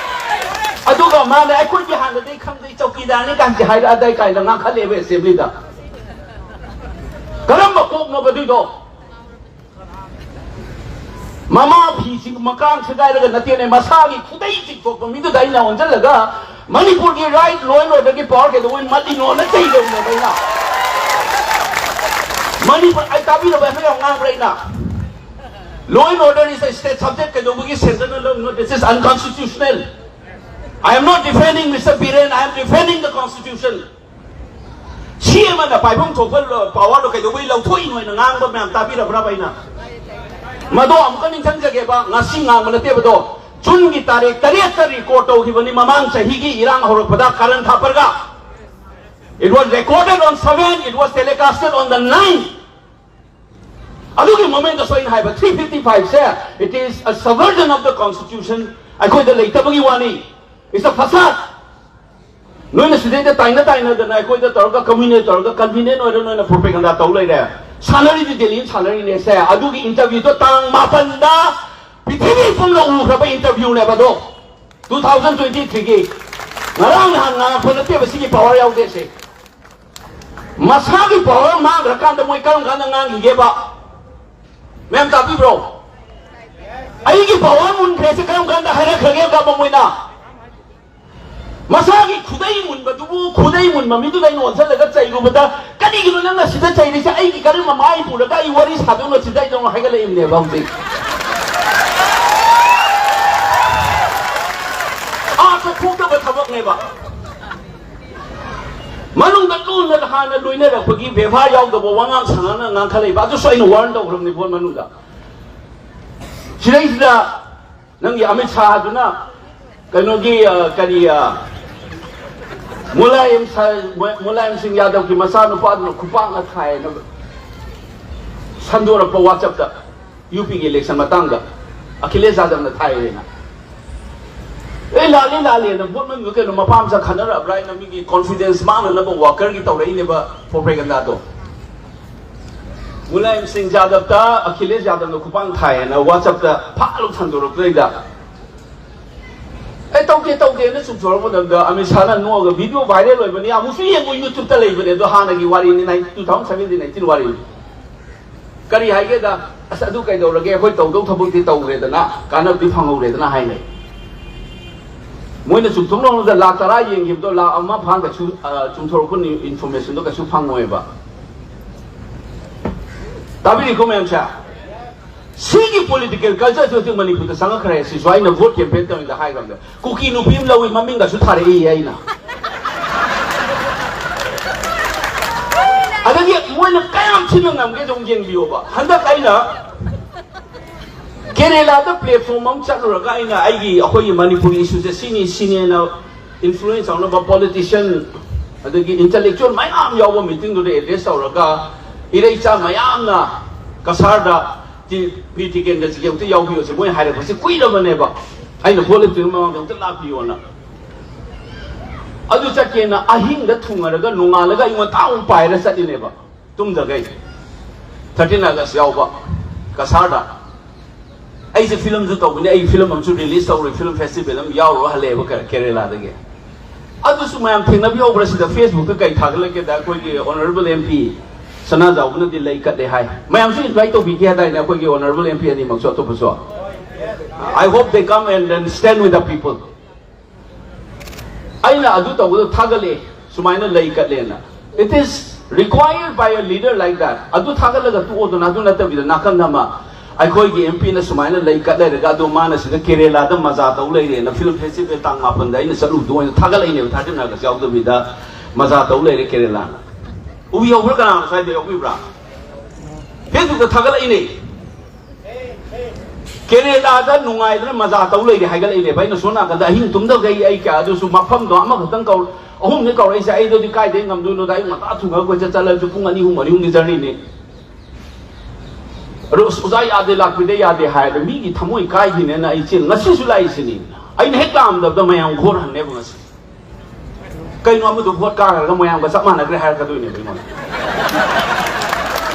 ꯑꯗꯨꯒ ꯃꯥꯅ ꯑꯩꯈꯣꯏꯗꯤ ꯍꯥꯟꯅꯗꯩ ꯈꯪꯗꯦ, ꯆꯧꯀꯤꯗꯥꯔꯅꯤ ꯀꯥꯟꯁꯦ ꯍꯥꯏꯔꯛꯑꯗꯥꯏ ꯀꯥꯏꯅ ꯉꯥꯡꯈꯠꯂꯦꯕ assembly ꯗ꯫ ꯀꯔꯝꯕ ꯀꯣꯛꯅꯣꯕ ꯑꯗꯨꯏꯗꯣ? ꯃꯃꯥ ꯐꯤꯁꯤ ꯃꯀꯥꯡ ꯁꯦꯒꯥꯏꯔꯒ ꯅꯠꯇꯦꯅꯦ, ꯃꯁꯥꯒꯤ ꯈꯨꯗꯩ ꯆꯤꯡꯊꯣꯛꯄ ꯃꯤꯗꯨꯗ ꯑꯩꯅ ꯑꯣꯟꯁꯤꯜꯂꯒ ꯃꯅꯤꯄꯨꯔꯒꯤ right, law and order ꯒꯤ power ꯀꯩꯗꯧꯕꯩ ꯃꯠꯂꯤꯅꯣꯅ ꯆꯩꯗꯧꯅꯦꯕ ꯑꯩꯅ꯫ ꯃꯅꯤꯄꯨꯔ, ꯑꯩ ꯇꯥꯕꯤꯔꯕ? ꯑꯩꯈꯣꯏ ꯌꯥꯝ ꯉꯥꯡꯕ꯭ꯔꯥ ꯑꯩꯅ? Law and order is a state subject ꯀꯩꯗꯧꯕꯒꯤ centre ꯅ ꯂꯧꯔꯤꯅꯣ? This is unconstitutional. I am not defending Mister Biren, I am defending the constitution. ꯁꯤ ꯑꯃꯅ ꯄꯥꯏꯐꯝ ꯊꯣꯛꯄ power ꯗꯣ ꯀꯩꯗꯧꯕꯩ ꯂꯧꯊꯣꯛꯏꯅꯣ ꯍꯥꯏꯅ ꯉꯥꯡꯕ ꯃꯌꯥꯝ ꯇꯥꯕꯤꯔꯕ꯭ꯔꯕ ꯑꯩꯅ? ꯃꯗꯣ ꯑꯃꯨꯛꯀ ꯅꯤꯡꯁꯤꯡꯖꯒꯦꯕ, ꯉꯁꯤ ꯉꯥꯡꯕ ꯅꯠꯇꯦꯕꯗꯣ꯫ ꯖꯨꯟꯒꯤ ꯇꯥꯔꯤꯛ ꯇꯔꯦꯠꯇ record ꯇꯧꯈꯤꯕꯅꯤ, ꯃꯃꯥꯡ ꯆꯍꯤꯒꯤ ꯏꯔꯥꯡ ꯍꯧꯔꯛꯄꯗ ꯀꯥꯔꯟ ꯊꯥꯄꯔꯒ꯫ It was recorded on seven, it was telecasted on the nine. ꯑꯗꯨꯒꯤ moment ꯗꯁꯨ ꯑꯩꯅ ꯍꯥꯏꯕ three fifty five say, it is a subversion of the constitution, ꯑꯩꯈꯣꯏꯗ ꯂꯩꯇꯕꯒꯤ ꯋꯥꯅꯤ꯫ It's a facade. ꯅꯣꯏꯅ ꯁꯤꯗꯩꯗ ꯇꯥꯏꯅ ꯇꯥꯏꯅꯗꯅ ꯑꯩꯈꯣꯏꯗ ꯇꯧꯔꯒ communal ꯇꯧꯔꯒ convenient ꯑꯣꯏꯔ ꯅꯣꯏꯅ propaganda ꯇꯧ ꯂꯩꯔꯦ꯫ ꯁꯥꯟꯅꯔꯤꯗꯤ ꯗꯦꯜꯂꯤꯅ ꯁꯥꯟꯅꯔꯤꯅꯦ ꯁꯦ꯫ ꯑꯗꯨꯒꯤ interview ꯗꯣ ꯇꯥꯡ ꯃꯥꯄꯟꯗ ꯄ꯭ꯔꯤꯊꯤꯕꯤ ꯄꯨꯝꯅ ꯎꯈ꯭ꯔꯕ interview ꯅꯦꯕ ꯑꯗꯣ꯫ Two thousand twenty three ꯒꯤ꯫ ꯉꯔꯥꯡ ꯅꯍꯥꯟ ꯉꯥꯡꯉꯛꯄ ꯅꯠꯇꯦꯕ ꯁꯤꯒꯤ power ꯌꯥꯎꯗꯦ ꯁꯦ꯫ ꯃꯁꯥꯒꯤ ꯄꯋꯥꯔ ꯃꯥꯡꯈ꯭ꯔꯀꯥꯟꯗ ꯃꯣꯏ ꯀꯔꯝ ꯀꯥꯟꯗ ꯉꯥꯡꯈꯤꯒꯦꯕ? ꯃꯌꯥꯝ ꯇꯥꯕꯤꯕ꯭ꯔꯣ? ꯑꯩꯒꯤ ꯄꯋꯥꯔ ꯃꯨꯟꯈ꯭ꯔꯦꯁꯦ ꯀꯔꯝ ꯀꯥꯟꯗ ꯍꯥꯏꯔꯛꯈ꯭ꯔꯒꯦꯕ ꯃꯣꯏꯅ? ꯃꯁꯥꯒꯤ ꯈꯨꯗꯩ ꯃꯨꯟꯕꯗꯨꯕꯨ, ꯈꯨꯗꯩ ꯃꯨꯟꯕ ꯃꯤꯗꯨꯗ ꯑꯩꯅ ꯑꯣꯟꯁꯤꯜꯂꯒ ꯆꯩꯔꯨꯕꯗ, "ꯀꯔꯤꯒꯤꯅꯣ ꯅꯪꯅ ꯁꯤꯗ ꯆꯩꯔꯤꯁꯦ? ꯑꯩꯒꯤ ꯀꯔꯝꯕ ꯃꯥꯏ ꯄꯨꯔꯒ ꯑꯩ ꯋꯥꯔꯤ ꯁꯥꯗꯣꯏꯅꯣ?" ꯁꯤꯗ ꯑꯩ ꯅꯉꯣꯟꯗ ꯍꯥꯏꯒꯠꯂꯛꯏꯕꯅꯦꯕ ꯍꯧꯖꯤꯛ꯫ ꯑꯥ ꯆꯠꯊꯣꯛꯇꯕ ꯊꯕꯛꯅꯦꯕ꯫ ꯃꯅꯨꯡꯗ ꯂꯨꯅ ꯍꯥꯟꯅ ꯂꯣꯏꯅꯔꯛꯄꯒꯤ ꯕꯦꯕꯥꯔ ꯌꯥꯎꯗꯕ ꯋꯥꯉꯥꯡ ꯁꯉꯥꯡꯅ ꯉꯥꯡꯈꯠꯂꯛꯏꯕ꯫ ꯑꯗꯨꯁꯨ ꯑꯩꯅ ꯋꯥꯔꯟ ꯇꯧꯈ꯭ꯔꯕꯅꯤ ꯚꯣꯠ ꯃꯅꯨꯡꯗ꯫ ꯁꯤꯗꯩꯁꯤꯗ ꯅꯪꯒꯤ ꯑꯃꯤꯠ ꯁꯥꯍꯗꯨꯅ ꯀꯩꯅꯣꯒꯤ, ꯑ, ꯀꯔꯤ, ꯑ, ꯃꯨꯂꯥꯌꯝ ꯁ-, ꯃꯨ-, ꯃꯨꯂꯥꯌꯝ ꯁꯤꯡ ꯌꯥꯗꯕꯒꯤ ꯃꯆꯥꯅꯨꯄꯥꯗꯨꯅ ꯈꯨꯄꯥꯛꯅ ꯊꯥꯏꯅ ꯁꯟꯗꯣꯔꯛꯄ WhatsApp-ꯇ, UP-ꯒꯤ election ꯃꯇꯥꯡꯗ ꯑꯈꯤꯂꯦꯁ ꯌꯥꯗꯕꯅ ꯊꯥꯏꯅ꯫ ꯑꯦ, ꯂꯥꯜꯂꯦ, ꯂꯥꯜꯂꯦꯅ ꯚꯣꯠ ꯃꯅꯨꯡꯗ ꯀꯩꯅꯣ ꯃꯄꯥ ꯃꯆꯥ ꯈꯟꯅꯔꯛꯑꯕ꯭ꯔꯥ ꯍꯥꯏꯅ ꯃꯤꯒꯤ confidence ꯃꯥꯡꯅꯅꯕ worker-ꯒꯤ ꯇꯧꯔꯛꯏꯅꯦꯕ propaganda-ꯗꯣ꯫ ꯃꯨꯂꯥꯌꯝ ꯁꯤꯡ ꯌꯥꯗꯕꯇ ꯑꯈꯤꯂꯦꯁ ꯌꯥꯗꯕꯅ ꯈꯨꯄꯥꯡ ꯊꯥꯏꯌꯦꯅ WhatsApp-ꯇ ꯐꯥꯛ ꯂꯥꯎ ꯁꯟꯗꯣꯔꯛꯄꯗꯩꯗ, "ꯑꯩ ꯇꯧꯗꯦ, ꯇꯧꯗꯦꯅ" ꯆꯨꯝꯊꯣꯔꯛꯄ ꯃꯇꯝꯗ ꯑꯃꯤꯠ ꯁꯥꯍꯅ ꯅꯣꯛꯑꯒ, "Video viral ꯑꯣꯏꯕꯅꯤ, ꯑꯃꯨꯛꯁꯨ ꯌꯦꯡꯉꯨ YouTube-ꯇ ꯂꯩꯕꯅꯦ", ꯑꯗꯣ ꯍꯥꯟꯅꯒꯤ ꯋꯥꯔꯤꯅꯤ, nine-, two thousand seventeen eighteen ꯋꯥꯔꯤꯅꯤ꯫ ꯀꯔꯤ ꯍꯥꯏꯒꯦꯗ, "ꯑꯁ, ꯑꯗꯨ ꯀꯩꯗꯧꯔꯒꯦ, ꯑꯩꯈꯣꯏ ꯇꯧꯗꯧ ꯊꯕꯛꯇꯤ ꯇꯧꯔꯦꯗꯅ, ꯀꯥꯟꯅꯕꯗꯤ ꯐꯪꯍꯧꯔꯦꯗꯅ" ꯍꯥꯏꯅꯩ꯫ ꯃꯣꯏꯅ ꯆꯨꯝꯊꯣꯛꯅꯕꯗ ꯂꯥꯛ ꯇꯔꯥ ꯌꯦꯡꯈꯤꯕꯗꯣ ꯂꯥꯛ ꯑꯃ ꯐꯥꯅ ꯀꯩꯁꯨ, ꯑ, ꯆꯨꯝꯊꯣꯔꯛꯄ ꯅ꯭ꯌꯨ-, information-ꯗꯣ ꯀꯩꯁꯨ ꯐꯪꯉꯣꯏꯕ꯫ ꯇꯥꯕꯤꯔꯤꯀꯣ ꯃꯌꯥꯝꯁꯦ? ꯁꯤꯒꯤ political culture-ꯁꯦ ꯍꯧꯖꯤꯛ ꯃꯅꯤꯄꯨꯔꯗ ꯆꯪꯉꯛꯈ꯭ꯔꯦ꯫ ꯁꯤꯁꯨ ꯑꯩꯅ vote campaign ꯇꯧꯔꯤꯉꯩꯗ ꯍꯥꯏꯈ꯭ꯔꯕꯅꯦ꯫ ꯀꯨꯀꯤ ꯅꯨꯄꯤ ꯑꯃ ꯂꯧꯏ, ꯃꯃꯤꯡꯒꯁꯨ ꯊꯥꯔꯛꯏ ꯑꯩꯅ꯫ ꯑꯗꯒꯤ ꯃꯣꯏꯅ ꯀꯌꯥꯝ ꯊꯤꯅ ꯉꯝꯒꯦ ꯑꯗꯨꯝ ꯌꯦꯡꯕꯤꯌꯣꯕ꯫ ꯍꯟꯗꯛ ꯑꯩꯅ ꯀꯦꯔꯦꯂꯥꯗ platform ꯑꯃ ꯆꯠꯂꯨꯔꯒ ꯑꯩꯅ ꯑꯩꯒꯤ, ꯑꯩꯈꯣꯏꯒꯤ ꯃꯅꯤꯄꯨꯔꯒꯤ issue-ꯁꯦ ꯁꯤꯅꯤ ꯁꯤꯅꯦꯅ influence ꯇꯧꯅꯕ politician ꯑꯗꯒꯤ intellectual ꯃꯌꯥꯝ ꯌꯥꯎꯕ meeting-ꯗꯨꯗ address ꯇꯧꯔꯒ ꯏꯔꯩꯆꯥ ꯃꯌꯥꯝꯅ ꯀꯁꯥꯔꯗ ꯇꯤ-, ꯄꯤ ꯇꯤꯀꯦꯟꯗ꯭ꯔꯖꯤꯠꯀꯤ ꯑꯝꯇ ꯌꯥꯎꯕꯤꯌꯣꯁꯦ ꯃꯣꯏ ꯍꯥꯏꯔꯛꯄꯁꯦ ꯀꯨꯏꯔꯕꯅꯦꯕ꯫ ꯑꯩꯅ ꯚꯣꯠ ꯂꯦꯞꯇ꯭ꯔꯤꯉꯩ ꯃꯃꯥꯡꯗ ꯑꯝꯇ ꯂꯥꯛꯄꯤꯌꯣꯅ꯫ ꯑꯗꯨ ꯆꯠꯀꯦꯅ ꯑꯍꯤꯡꯗ ꯊꯨꯡꯉꯔꯒ ꯅꯣꯡꯉꯥꯜꯂꯒ ꯑꯌꯨꯛ ꯉꯟꯇꯥ ꯑꯃꯨꯛ ꯄꯥꯏꯔ ꯆꯠꯂꯤꯅꯦꯕ꯫ ꯇꯨꯝꯗꯈꯩ꯫ Thirteen August ꯌꯥꯎꯕ ꯀꯁꯥꯔꯗ꯫ ꯑꯩꯁꯦ film-ꯁꯨ ꯇꯧꯕꯅꯤ, ꯑꯩ film ꯑꯃꯁꯨ release ꯇꯧꯔꯨꯏ, film festival ꯑꯃ ꯌꯥꯎꯔꯨꯔ ꯍꯜꯂꯛꯑꯦꯕ ꯀꯦ-, ꯀꯦꯔꯦꯂꯥꯗꯒꯤ꯫ ꯑꯗꯨꯁꯨ ꯃꯌꯥꯝ ꯊꯦꯡꯅꯕꯤꯍꯧꯕ꯭ꯔꯥ? ꯁꯤꯗ Facebook ꯇ ꯀꯩ ꯊꯥꯒꯠꯂꯛꯀꯦꯗ, ꯑꯩꯈꯣꯏꯒꯤ Honourable M P ꯁꯅꯥꯖꯥꯎꯕꯅꯗꯤ ꯂꯩ ꯀꯠꯂꯦ ꯍꯥꯏ꯫ ꯃꯌꯥꯝꯁꯨ invite ꯇꯧꯕꯤꯈꯤ ꯍꯥꯏꯗꯥꯏꯅꯦ, ꯑꯩꯈꯣꯏꯒꯤ Honourable M P ꯑꯅꯤꯃꯛꯁꯨ, ꯑꯇꯣꯞꯄꯁꯨ? I hope they come and then stand with the people. ꯑꯩꯅ ꯑꯗꯨ ꯇꯧꯕꯗꯣ ꯊꯥꯒꯠꯂꯛꯑꯦ, ꯁꯨꯃꯥꯏꯅ ꯂꯩ ꯀꯠꯂꯦꯅ꯫ It is required by a leader like that. ꯑꯗꯨ ꯊꯥꯒꯠꯂꯒ ꯇꯣꯛꯑꯣꯗꯅ, ꯑꯗꯨ ꯅꯠꯇꯕꯤꯗ ꯅꯥꯀꯟꯗ ꯑꯃ ꯑꯩꯈꯣꯏꯒꯤ M P ꯅ ꯁꯨꯃꯥꯏꯅ ꯂꯩ ꯀꯠ ꯂꯩꯔꯒ, ꯑꯗꯣ ꯃꯥꯅ ꯁꯤꯗ ꯀꯦꯔꯦꯂꯥꯗ ꯃꯖꯥ ꯇꯧ ꯂꯩꯔꯦꯅ, film festival ꯇꯥꯡ ꯃꯥꯄꯟꯗ ꯑꯩꯅ ꯆꯠꯂꯨꯕꯗꯣ ꯑꯣꯏꯅ ꯊꯥꯒꯠꯂꯛꯏꯅꯦꯕ, ꯊꯥꯖꯅꯔꯒꯁꯨ ꯌꯥꯎꯗꯕꯤꯗ ꯃꯖꯥ ꯇꯧ ꯂꯩꯔꯦ ꯀꯦꯔꯦꯂꯥꯅ꯫ ꯎꯕꯤꯍꯧꯕ꯭ꯔꯥ? ꯀꯅꯥꯅꯣ ꯁ꯭ꯋꯥꯏꯗ ꯌꯥꯎꯕꯤꯕ꯭ꯔꯥ? Facebook ꯇ ꯊꯥꯒꯠꯂꯛꯏꯅꯦ꯫ ꯀꯦꯔꯦꯂꯥꯗ ꯅꯨꯡꯉꯥꯏꯗꯅ ꯃꯖꯥ ꯇꯧ ꯂꯩꯔꯦ ꯍꯥꯏꯒꯠꯂꯛꯏꯅꯦꯕ꯫ ꯑꯩꯅ ꯁꯣꯝ ꯅꯥꯀꯟꯗ ꯑꯍꯤꯡ ꯇꯨꯝꯗꯈꯩ ꯑꯩ ꯀꯌꯥ, ꯑꯗꯨꯁꯨ ꯃꯐꯝꯗꯣ ꯑꯃꯈꯛꯇꯪ ꯀꯧ-, ꯑꯍꯨꯝꯅꯤ ꯀꯧꯔꯛꯏꯁꯦ꯫ ꯑꯩꯗꯨꯗꯤ ꯀꯥꯏꯗꯩ ꯉꯝꯗꯣꯏꯅꯣꯗ, ꯑꯌꯨꯛ ꯉꯟꯇꯥ ꯊꯨꯡꯉꯒ ꯀꯣꯏꯆꯠ ꯆꯠꯂꯁꯨ ꯄꯨꯡ ꯑꯅꯤ ꯑꯍꯨꯝ, ꯃꯔꯤ ꯑꯍꯨꯝꯒꯤ journey ꯅꯤ꯫ ꯑꯗꯣ ꯑꯁ ꯑꯣꯖꯥ ꯌꯥꯗꯦ, ꯂꯥꯛꯄꯤꯗ ꯌꯥꯗꯦ ꯍꯥꯏꯔꯒ ꯃꯤꯒꯤ ꯊꯃꯣꯏ ꯀꯥꯏꯈꯤꯅꯦꯅ ꯑꯩ ꯆꯦꯟ-, ꯉꯁꯤꯁꯨ ꯂꯥꯛꯏꯁꯤꯅꯤ꯫ ꯑꯩꯅ ꯍꯦꯛ ꯂꯥꯛꯑꯝꯗꯕꯗ ꯃꯌꯥꯝ ꯒꯣꯔ ꯍꯟꯅꯦꯕ ꯉꯁꯤ꯫ ꯀꯩꯅꯣ ꯑꯃꯗꯣ ꯚꯣꯠ ꯀꯥꯈ꯭ꯔꯒ ꯃꯌꯥꯝꯒ ꯆꯞ ꯃꯥꯟꯅꯈ꯭ꯔꯦ ꯍꯥꯏꯔꯛꯀꯗꯣꯏꯅꯦꯕ ꯑꯩꯉꯣꯟꯗ꯫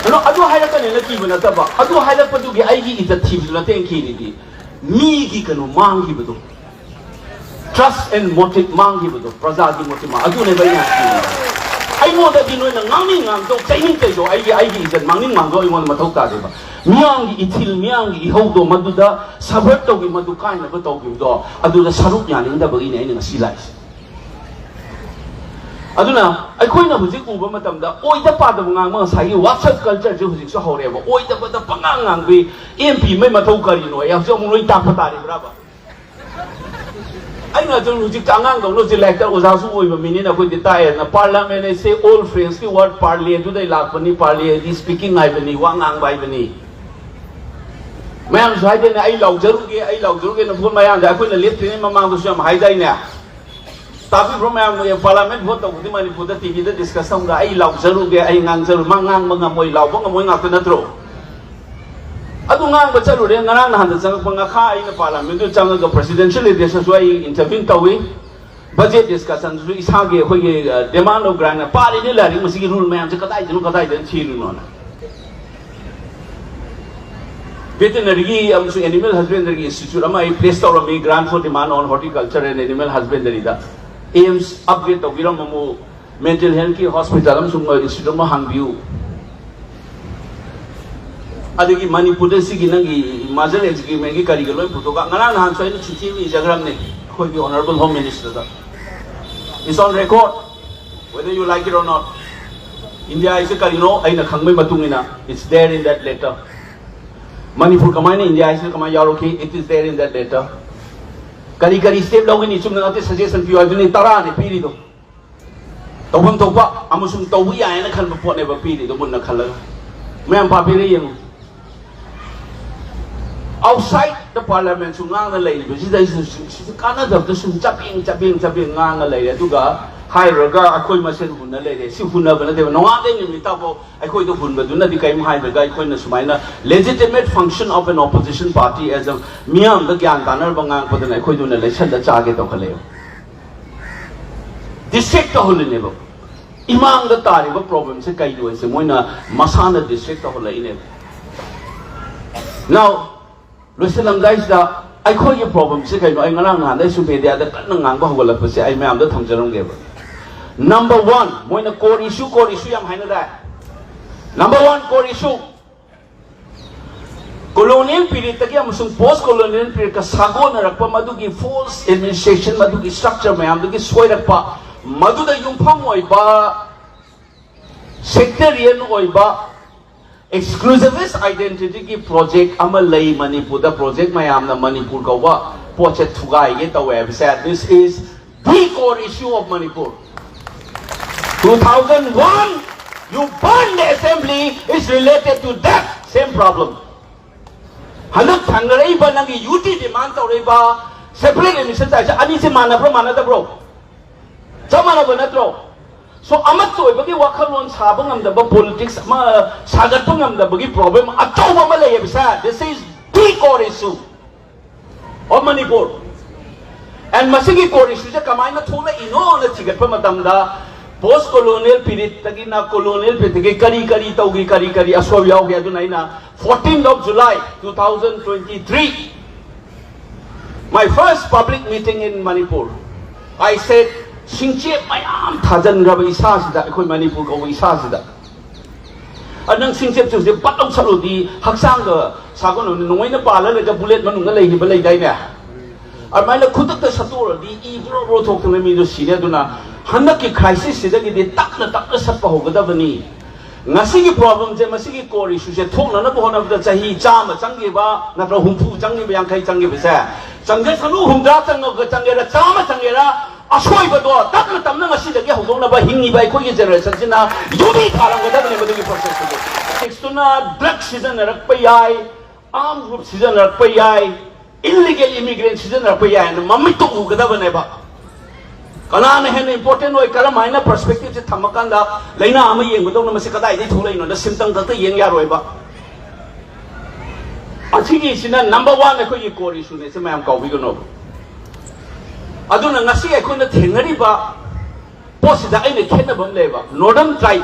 ꯀꯩꯅꯣ ꯑꯗꯨ ꯍꯥꯏꯔꯛꯀꯅꯦꯅ ꯀꯤꯕ ꯅꯠꯇꯕ, ꯑꯗꯨ ꯍꯥꯏꯔꯛꯄꯗꯨꯒꯤ ꯑꯩꯒꯤ ꯏꯖꯠ ꯊꯤꯕꯁꯨ ꯅꯠꯇꯦ ꯑꯩꯅ ꯀꯤꯔꯤꯗꯤ꯫ ꯃꯤꯒꯤ ꯀꯩꯅꯣ ꯃꯥꯡꯈꯤꯕꯗꯣ, trust and motive ꯃꯥꯡꯈꯤꯕꯗꯣ, ꯄ꯭ꯔꯖꯥꯒꯤ motive ꯃꯥꯡ-, ꯑꯗꯨꯅꯦꯕ ꯑꯩꯅ ꯀꯤꯔꯤꯗꯤ꯫ ꯑꯩꯉꯣꯟꯗꯗꯤ ꯅꯣꯏꯅ ꯉꯥꯡꯅꯤꯡ ꯉꯥꯡꯖꯧ, ꯆꯩꯅꯤꯡ ꯆꯩꯖꯧ, ꯑꯩꯒꯤ, ꯑꯩꯒꯤ ꯏꯖꯠ ꯃꯥꯡꯅꯤꯡ ꯃꯥꯡꯖꯧ ꯑꯩꯉꯣꯟꯗ ꯃꯊꯧ ꯇꯥꯗꯦꯕ꯫ ꯃꯤꯌꯥꯝꯒꯤ ꯏꯊꯤꯜ, ꯃꯤꯌꯥꯝꯒꯤ ꯏꯍꯧꯗꯣ ꯃꯗꯨꯗ subvert ꯇꯧꯈꯤ, ꯃꯗꯨ ꯀꯥꯏꯅꯕ ꯇꯧꯈꯤꯕꯗꯣ, ꯑꯗꯨꯗ ꯁꯔꯨꯛ ꯌꯥꯅꯤꯡꯗꯕꯒꯤꯅꯦ ꯑꯩꯅ ꯉꯁꯤ ꯂꯥꯛꯏꯁꯦ꯫ ꯑꯗꯨꯅ ꯑꯩꯈꯣꯏꯅ ꯍꯧꯖꯤꯛ ꯎꯕ ꯃꯇꯝꯗ ꯑꯣꯏꯗ ꯄꯥꯗꯕ ꯉꯥꯡꯕ, ꯉꯁꯥꯏꯒꯤ WhatsApp culture ꯁꯦ ꯍꯧꯖꯤꯛꯁꯨ ꯍꯧꯔꯦꯕ꯫ ꯑꯣꯏꯗꯕꯗ ꯄꯉꯥꯡ ꯉꯥꯡꯕꯤ, M P ꯃꯩ ꯃꯊꯧ ꯀꯔꯤꯅꯣ? ꯑꯩ ꯍꯧꯖꯤꯛ ꯑꯃꯨꯛ ꯂꯣꯏ ꯇꯥꯛꯄ ꯇꯥꯔꯤꯕ꯭ꯔꯥꯕ? ꯑꯩꯅ ꯑꯗꯨꯝ ꯍꯧꯖꯤꯛꯇꯤ ꯑꯉꯥꯡꯗꯧꯅ ꯍꯧꯖꯤꯛ ꯂꯥꯏꯔꯤꯛꯇ ꯑꯣꯖꯥꯁꯨ ꯑꯣꯏꯕ ꯃꯤꯅꯤꯅ ꯑꯩꯈꯣꯏꯗꯤ ꯇꯥꯛꯑꯦꯗꯅ, parliament ꯍꯥꯏꯁꯦ old French ꯀꯤ word parler ꯗꯨꯗꯩ ꯂꯥꯛꯄꯅꯤ, parler ꯗꯤ speaking ꯍꯥꯏꯕꯅꯤ, ꯋꯥ ꯉꯥꯡꯕ ꯍꯥꯏꯕꯅꯤ꯫ ꯃꯌꯥꯝꯁꯨ ꯍꯥꯏꯗꯣꯏꯅꯦ, "ꯑꯩ ꯂꯥꯎꯖꯔꯨꯒꯦ, ꯑꯩ ꯂꯥꯎꯖꯔꯨꯒꯦꯅ" ꯚꯣꯠ ꯃꯌꯥꯗ ꯑꯩꯈꯣꯏꯅ ꯂꯦꯞꯇ꯭ꯔꯤꯉꯩ ꯃꯃꯥꯡꯗꯁꯨ ꯌꯥꯝ ꯍꯥꯏꯗꯥꯏꯅꯦ? ꯇꯥꯕꯤꯕ꯭ꯔꯣ ꯃꯌꯥꯝ? ꯄꯥꯔꯂꯥꯃꯦꯟ ꯚꯣꯠ ꯇꯧꯕꯗꯤ ꯃꯅꯤꯄꯨꯔꯗ ꯇꯤꯚꯤꯗ ꯗꯤꯁꯀꯁ ꯇꯧꯗ "ꯑꯩ ꯂꯥꯎꯖꯔꯨꯒꯦ, ꯑꯩ ꯉꯥꯡꯖꯔꯨ", ꯃꯥ ꯉꯥꯡꯕ ꯉꯝꯃꯣꯏ, ꯂꯥꯎꯕ ꯉꯝꯃꯣꯏ ꯉꯥꯛꯇ ꯅꯠꯇ꯭ꯔꯣ? ꯑꯗꯨ ꯉꯥꯡꯕ ꯆꯠꯂꯨꯔꯦ꯫ ꯉꯔꯥꯡ ꯅꯍꯥꯟꯗ ꯆꯪꯉꯛꯄ ꯉꯈꯥ ꯑꯩꯅ ꯄꯥꯔꯂꯥꯃꯦꯟꯗꯨ ꯆꯪꯉꯒ presidential address ꯇꯁꯨ ꯑꯩ intervene ꯇꯧꯏ꯫ Budget discussion ꯗꯁꯨ ꯏꯁꯥꯒꯤ ꯑꯩꯈꯣꯏꯒꯤ, ꯑ, demand of grant ꯅ ꯄꯥꯔꯤꯅꯦ ꯂꯥꯏꯔꯤꯛ, ꯃꯁꯤꯒꯤ rule ꯃꯌꯥꯝꯁꯦ ꯀꯗꯥꯏꯗꯅꯣ, ꯀꯗꯥꯏꯗꯅꯣ ꯊꯤꯔꯤꯅꯣꯅ꯫ Veterinary ꯒꯤ ꯑꯃꯁꯨꯡ Animal Husbandry ꯒꯤ institute ꯑꯃ ꯑꯩ place ꯇꯧꯔꯝꯃꯤ, grant for demand on horticulture and animal husbandry ꯗ꯫ ꯑꯦꯝꯁ ꯑꯞꯒ꯭ꯔꯦꯗ ꯇꯧꯕꯤꯔꯝꯃꯃꯨ, ꯃꯦꯟꯇꯦꯜ ꯍꯦꯜꯊꯀꯤ ꯍꯣꯁꯄꯤꯇꯥꯜ ꯑꯃꯁꯨꯡ ꯏꯟꯁꯇꯤꯇ꯭ꯌꯨꯠ ꯑꯃ ꯍꯥꯡꯕꯤꯌꯨ꯫ ꯑꯗꯒꯤ ꯃꯅꯤꯄꯨꯔꯗ ꯁꯤꯒꯤ ꯅꯪꯒꯤ ꯃꯥꯖꯔ ꯑꯦꯒ꯭ꯔꯤꯃꯦꯟꯒꯤ ꯀꯔꯤꯒ ꯂꯣꯏ ꯄꯨꯊꯣꯛꯑꯒ, ꯉꯔꯥꯡ ꯅꯍꯥꯟꯁꯨ ꯑꯩꯅ ꯆꯤꯊꯤ ꯑꯃ ꯏꯖꯈ꯭ꯔꯕꯅꯦ ꯑꯩꯈꯣꯏꯒꯤ ꯑꯣꯅꯔꯦꯕꯜ ꯍꯣꯝ ꯃꯤꯅꯤꯁꯇꯔꯗ꯫ It's on record, whether you like it or not. India ꯍꯥꯏꯁꯦ ꯀꯔꯤꯅꯣ ꯑꯩꯅ ꯈꯪꯕꯒꯤ ꯃꯇꯨꯡ ꯏꯟꯅ, it's there in that letter. Manipur ꯀꯃꯥꯏꯅ ꯏꯟꯗꯤꯌꯥ ꯍꯥꯏꯁꯤꯅ ꯀꯃꯥꯏꯅ ꯌꯥꯎꯔꯛꯈꯤ? It is there in that letter. ꯀꯔꯤ ꯀꯔꯤ ꯁ꯭ꯇꯦꯞ ꯂꯧꯒꯅꯤ? ꯆꯨꯝꯅ ꯅꯠꯇꯦ, ꯁꯖꯦꯁꯟ ꯄꯤꯌꯨ ꯍꯥꯏꯗꯨꯅꯤ, ꯇꯔꯥꯅꯤ ꯄꯤꯔꯤꯗꯣ꯫ ꯇꯧꯐꯝ ꯊꯣꯛꯄ ꯑꯃꯁꯨꯡ ꯇꯧꯕ ꯌꯥꯏꯅ ꯈꯟꯕ ꯄꯣꯠꯅꯦꯕ ꯄꯤꯔꯤꯗꯣ, ꯃꯨꯟꯅ ꯈꯜꯂꯒ꯫ ꯃꯌꯥꯝ ꯄꯥꯕꯤꯔ ꯌꯦꯡꯉꯨ꯫ Outside the parliament ꯁꯨ ꯉꯥꯡꯅ ꯂꯩꯔꯤꯕꯁꯤꯗꯩꯁꯤꯗ ꯁꯤ-, ꯁꯤꯁꯨ ꯀꯥꯟꯅꯗꯕꯗ ꯁꯨꯝ ꯆꯄꯦꯡ, ꯆꯄꯦꯡ, ꯆꯄꯦꯡ ꯉꯥꯡꯉ ꯂꯩꯔꯦ꯫ ꯑꯗꯨꯒ ꯍꯥꯏꯔꯨꯔꯒ ꯑꯩꯈꯣꯏ ꯃꯁꯦꯟ ꯍꯨꯟꯅ ꯂꯩꯔꯦ꯫ ꯁꯤ ꯍꯨꯟꯅꯕ ꯅꯠꯇꯦꯕ꯫ ꯅꯣꯡꯉꯥꯟꯗꯩ ꯅꯨꯃꯤꯠ ꯇꯥꯐꯥꯎ ꯑꯩꯈꯣꯏꯗ ꯍꯨꯟꯕꯗꯨꯅꯗꯤ ꯀꯔꯤꯝ ꯍꯥꯏꯗ꯭ꯔꯒ, ꯑꯩꯈꯣꯏꯅ ꯁꯨꯃꯥꯏꯅ legitimate function of an opposition party as a, ꯃꯤꯌꯥꯝꯗ ꯒ꯭ꯌꯥꯟ ꯇꯥꯅꯔꯕ ꯉꯥꯡꯉꯛꯄꯗꯅ ꯑꯩꯈꯣꯏꯗꯨꯅ ꯂꯩꯁꯟꯗ ꯆꯥꯒꯦ ꯇꯧꯈꯠꯂꯛꯑꯦꯕ꯫ ꯗꯤꯁꯇ꯭ꯔꯦꯛ ꯇꯧꯍꯜꯂꯤꯅꯦꯕ꯫ ꯏꯃꯥꯡꯗ ꯇꯥꯔꯤꯕ ꯄ꯭ꯔꯣꯕ꯭ꯂꯦꯝꯁꯦ ꯀꯩꯅꯣ ꯍꯥꯏꯁꯦ ꯃꯣꯏꯅ ꯃꯁꯥꯅ ꯗꯤꯁꯇ꯭ꯔꯦꯛ ꯇꯧꯍꯜꯂꯛꯏꯅꯦꯕ꯫ Now, ꯂꯣꯏꯁꯤꯜꯂꯝꯗꯥꯏꯁꯤꯗ ꯑꯩꯈꯣꯏꯒꯤ ꯄ꯭ꯔꯣꯕ꯭ꯂꯦꯝꯁꯦ ꯀꯩꯅꯣ? ꯑꯩ ꯉꯔꯥꯡ ꯅꯍꯥꯟꯗꯩ ꯁꯨꯝ ꯃꯦꯗꯤꯌꯥꯗ ꯀꯟꯅ ꯉꯥꯡꯕ ꯍꯧꯒꯠꯂꯛꯄꯁꯦ ꯑꯩ ꯃꯌꯥꯝꯗ ꯊꯝꯖꯔꯝꯒꯦꯕ꯫ Number one, ꯃꯣꯏꯅ core issue, core issue ꯌꯥꯝ ꯍꯥꯏꯅꯗꯥꯏ꯫ Number one, core issue, colonial period ꯇꯒꯤ ꯑꯃꯁꯨꯡ post colonial period ꯀ ꯁꯥꯒꯣꯟꯅꯔꯛꯄ ꯃꯗꯨꯒꯤ false administration, ꯃꯗꯨꯒꯤ structure ꯃꯌꯥꯝꯗꯨꯒꯤ ꯁꯣꯏꯔꯛꯄ, ꯃꯗꯨꯗ ꯌꯨꯝꯐꯝ ꯑꯣꯏꯕ sectarian ꯑꯣꯏꯕ exclusivist identity ꯒꯤ project ꯑꯃ ꯂꯩ ꯃꯅꯤꯄꯨꯔꯗ꯫ Project ꯃꯌꯥꯝꯅ ꯃꯅꯤꯄꯨꯔ ꯀꯧꯕ ꯄꯣꯠꯁꯦ ꯊꯨꯒꯥꯏꯒꯦ ꯇꯧꯋꯦ ꯍꯥꯏꯕꯁꯦ, this is the core issue of Manipur. Two thousand one, you burn the assembly, is related to that same problem. ꯍꯟꯗꯛ ꯊꯥꯡꯅꯔꯛꯏꯕ ꯅꯪꯒꯤ UT demand ꯇꯧꯔꯛꯏꯕ separate administration ꯇꯥꯏꯁꯦ ꯑꯅꯤꯁꯦ ꯃꯥꯟꯅꯕ꯭ꯔꯣ, ꯃꯥꯟꯅꯗꯕ꯭ꯔꯣ? ꯆꯞ ꯃꯥꯟꯅꯕ ꯅꯠꯇ꯭ꯔꯣ? So, ꯑꯃꯠꯇ ꯑꯣꯏꯕꯒꯤ ꯋꯥꯈꯜꯂꯣꯟ ꯁꯥꯕ ꯉꯝꯗꯕ, politics ꯑꯃ ꯁꯥꯒꯠꯄ ꯉꯝꯗꯕꯒꯤ problem ꯑꯆꯧꯕ ꯑꯃ ꯂꯩꯌꯦꯕ sir. This is the core issue of Manipur. And ꯃꯁꯤꯒꯤ core issue ꯁꯦ ꯀꯃꯥꯏꯅ ꯊꯣꯛꯂꯛꯏꯅꯣꯅ ꯊꯤꯒꯠꯄ ꯃꯇꯝꯗ, post colonial period ꯇꯒꯤꯅ colonial period ꯇꯒꯤ ꯀꯔꯤ ꯀꯔꯤ ꯇꯧꯈꯤ, ꯀꯔꯤ ꯀꯔꯤ ꯑꯁꯣꯏꯕ ꯌꯥꯎꯈꯤ, ꯑꯗꯨꯅ ꯑꯩꯅ fourteenth of July two thousand twenty-three, my first public meeting in Manipur, I said, ꯁꯤꯡꯆꯦꯞ ꯃꯌꯥꯝ ꯊꯥꯖꯤꯟꯈ꯭ꯔꯕ ꯏꯁꯥꯁꯤꯗ, ꯑꯩꯈꯣꯏ ꯃꯅꯤꯄꯨꯔ ꯀꯧꯕ ꯏꯁꯥꯁꯤꯗ, ꯑ, ꯅꯪ ꯁꯤꯡꯆꯦꯞꯁꯤꯡꯁꯦ ꯄꯠ ꯂꯧ ꯁꯠꯂꯨꯗꯤ ꯍꯛꯆꯥꯡꯒ ꯁꯥꯒꯣꯟꯅꯕꯅꯤ, ꯅꯣꯡꯃꯩꯅ ꯄꯥꯜꯂ ꯂꯩꯔꯒ ꯕꯨꯂꯦꯠ ꯃꯅꯨꯡꯗ ꯂꯩꯈꯤꯕ ꯂꯩꯗꯥꯏꯅꯦ? ꯑꯗꯨꯃꯥꯏꯅ ꯈꯨꯗꯛꯇ ꯁꯠꯇꯣꯛꯎꯔꯗꯤ ꯏ ꯕ꯭ꯔꯣ ꯕ꯭ꯔꯣ ꯊꯣꯛꯇꯅ ꯃꯤꯗꯣ ꯁꯤꯔꯦ꯫ ꯑꯗꯨꯅ ꯍꯟꯗꯛꯀꯤ crisis ꯁꯤꯗꯒꯤꯗꯤ ꯇꯞꯅ ꯇꯞꯅ ꯁꯠꯄ ꯍꯧꯒꯗꯕꯅꯤ꯫ ꯉꯁꯤꯒꯤ problemꯁꯦ, ꯃꯁꯤꯒꯤ core issueꯁꯦ ꯊꯣꯛꯅꯅꯕ ꯍꯣꯠꯅꯕꯗ ꯆꯍꯤ ꯆꯥꯝꯃ ꯆꯪꯈꯤꯕ, ꯅꯠꯇ꯭ꯔ ꯍꯨꯝꯐꯨ ꯆꯪꯈꯤꯕ, ꯌꯥꯡꯈꯩ ꯆꯪꯈꯤꯕꯁꯦ, ꯆꯪꯖꯁꯅꯨ, ꯍꯨꯝꯗ꯭ꯔꯥ ꯆꯪꯉꯒ ꯆꯪꯒꯦꯔꯥ, ꯆꯥꯝꯃ ꯆꯪꯒꯦꯔꯥ, ꯑꯁꯣꯏꯕꯗꯣ ꯇꯞꯅ ꯇꯞꯅ ꯉꯁꯤꯗꯒꯤ ꯍꯧꯗꯣꯛꯅꯕ ꯍꯤꯡꯉꯤꯕ ꯑꯩꯈꯣꯏꯒꯤ generationꯁꯤꯅ ꯌꯨꯝꯕꯤ ꯊꯥꯔꯝꯒꯗꯕꯅꯦ ꯃꯗꯨꯒꯤ processꯇꯨꯗꯤ꯫ Politicsꯇꯨꯅ drug ꯁꯤꯖꯤꯟꯅꯔꯛꯄ ꯌꯥꯏ, armed group ꯁꯤꯖꯤꯟꯅꯔꯛꯄ ꯌꯥꯏ, illegal immigrant ꯁꯤꯖꯤꯟꯅꯔꯛꯄ ꯌꯥꯏꯅ ꯃꯃꯤꯠꯇ ꯎꯒꯗꯕꯅꯦꯕ꯫ ꯀꯅꯥꯅ ꯍꯦꯟꯅ important ꯑꯣꯏ, ꯀꯔꯝ ꯍꯥꯏꯅ perspectiveꯁꯦ ꯊꯝꯃꯀꯥꯟꯗ ꯂꯩꯅꯥ ꯑꯃ ꯌꯦꯡꯕꯗꯧꯅ ꯃꯁꯤ ꯀꯗꯥꯏꯗꯒꯤ ꯊꯣꯛꯂꯛꯏꯅꯣꯅ symptom ꯈꯛꯇ ꯌꯦꯡ ꯌꯥꯔꯣꯏꯕ꯫ ꯑꯁꯤꯒꯤꯁꯤꯅ number one ꯑꯩꯈꯣꯏꯒꯤ core issueꯅꯦ, ꯁꯤ ꯃꯌꯥꯝ ꯀꯥꯎꯕꯤꯒꯅꯣꯕ꯫ ꯑꯗꯨꯅ ꯉꯁꯤ ꯑꯩꯈꯣꯏꯅ ꯊꯦꯡꯅꯔꯤꯕ ꯄꯣꯠꯁꯤꯗ ꯑꯩꯅ ꯈꯦꯠꯅꯕ ꯑꯃ ꯂꯩꯌꯦꯕ꯫ Northern tribe,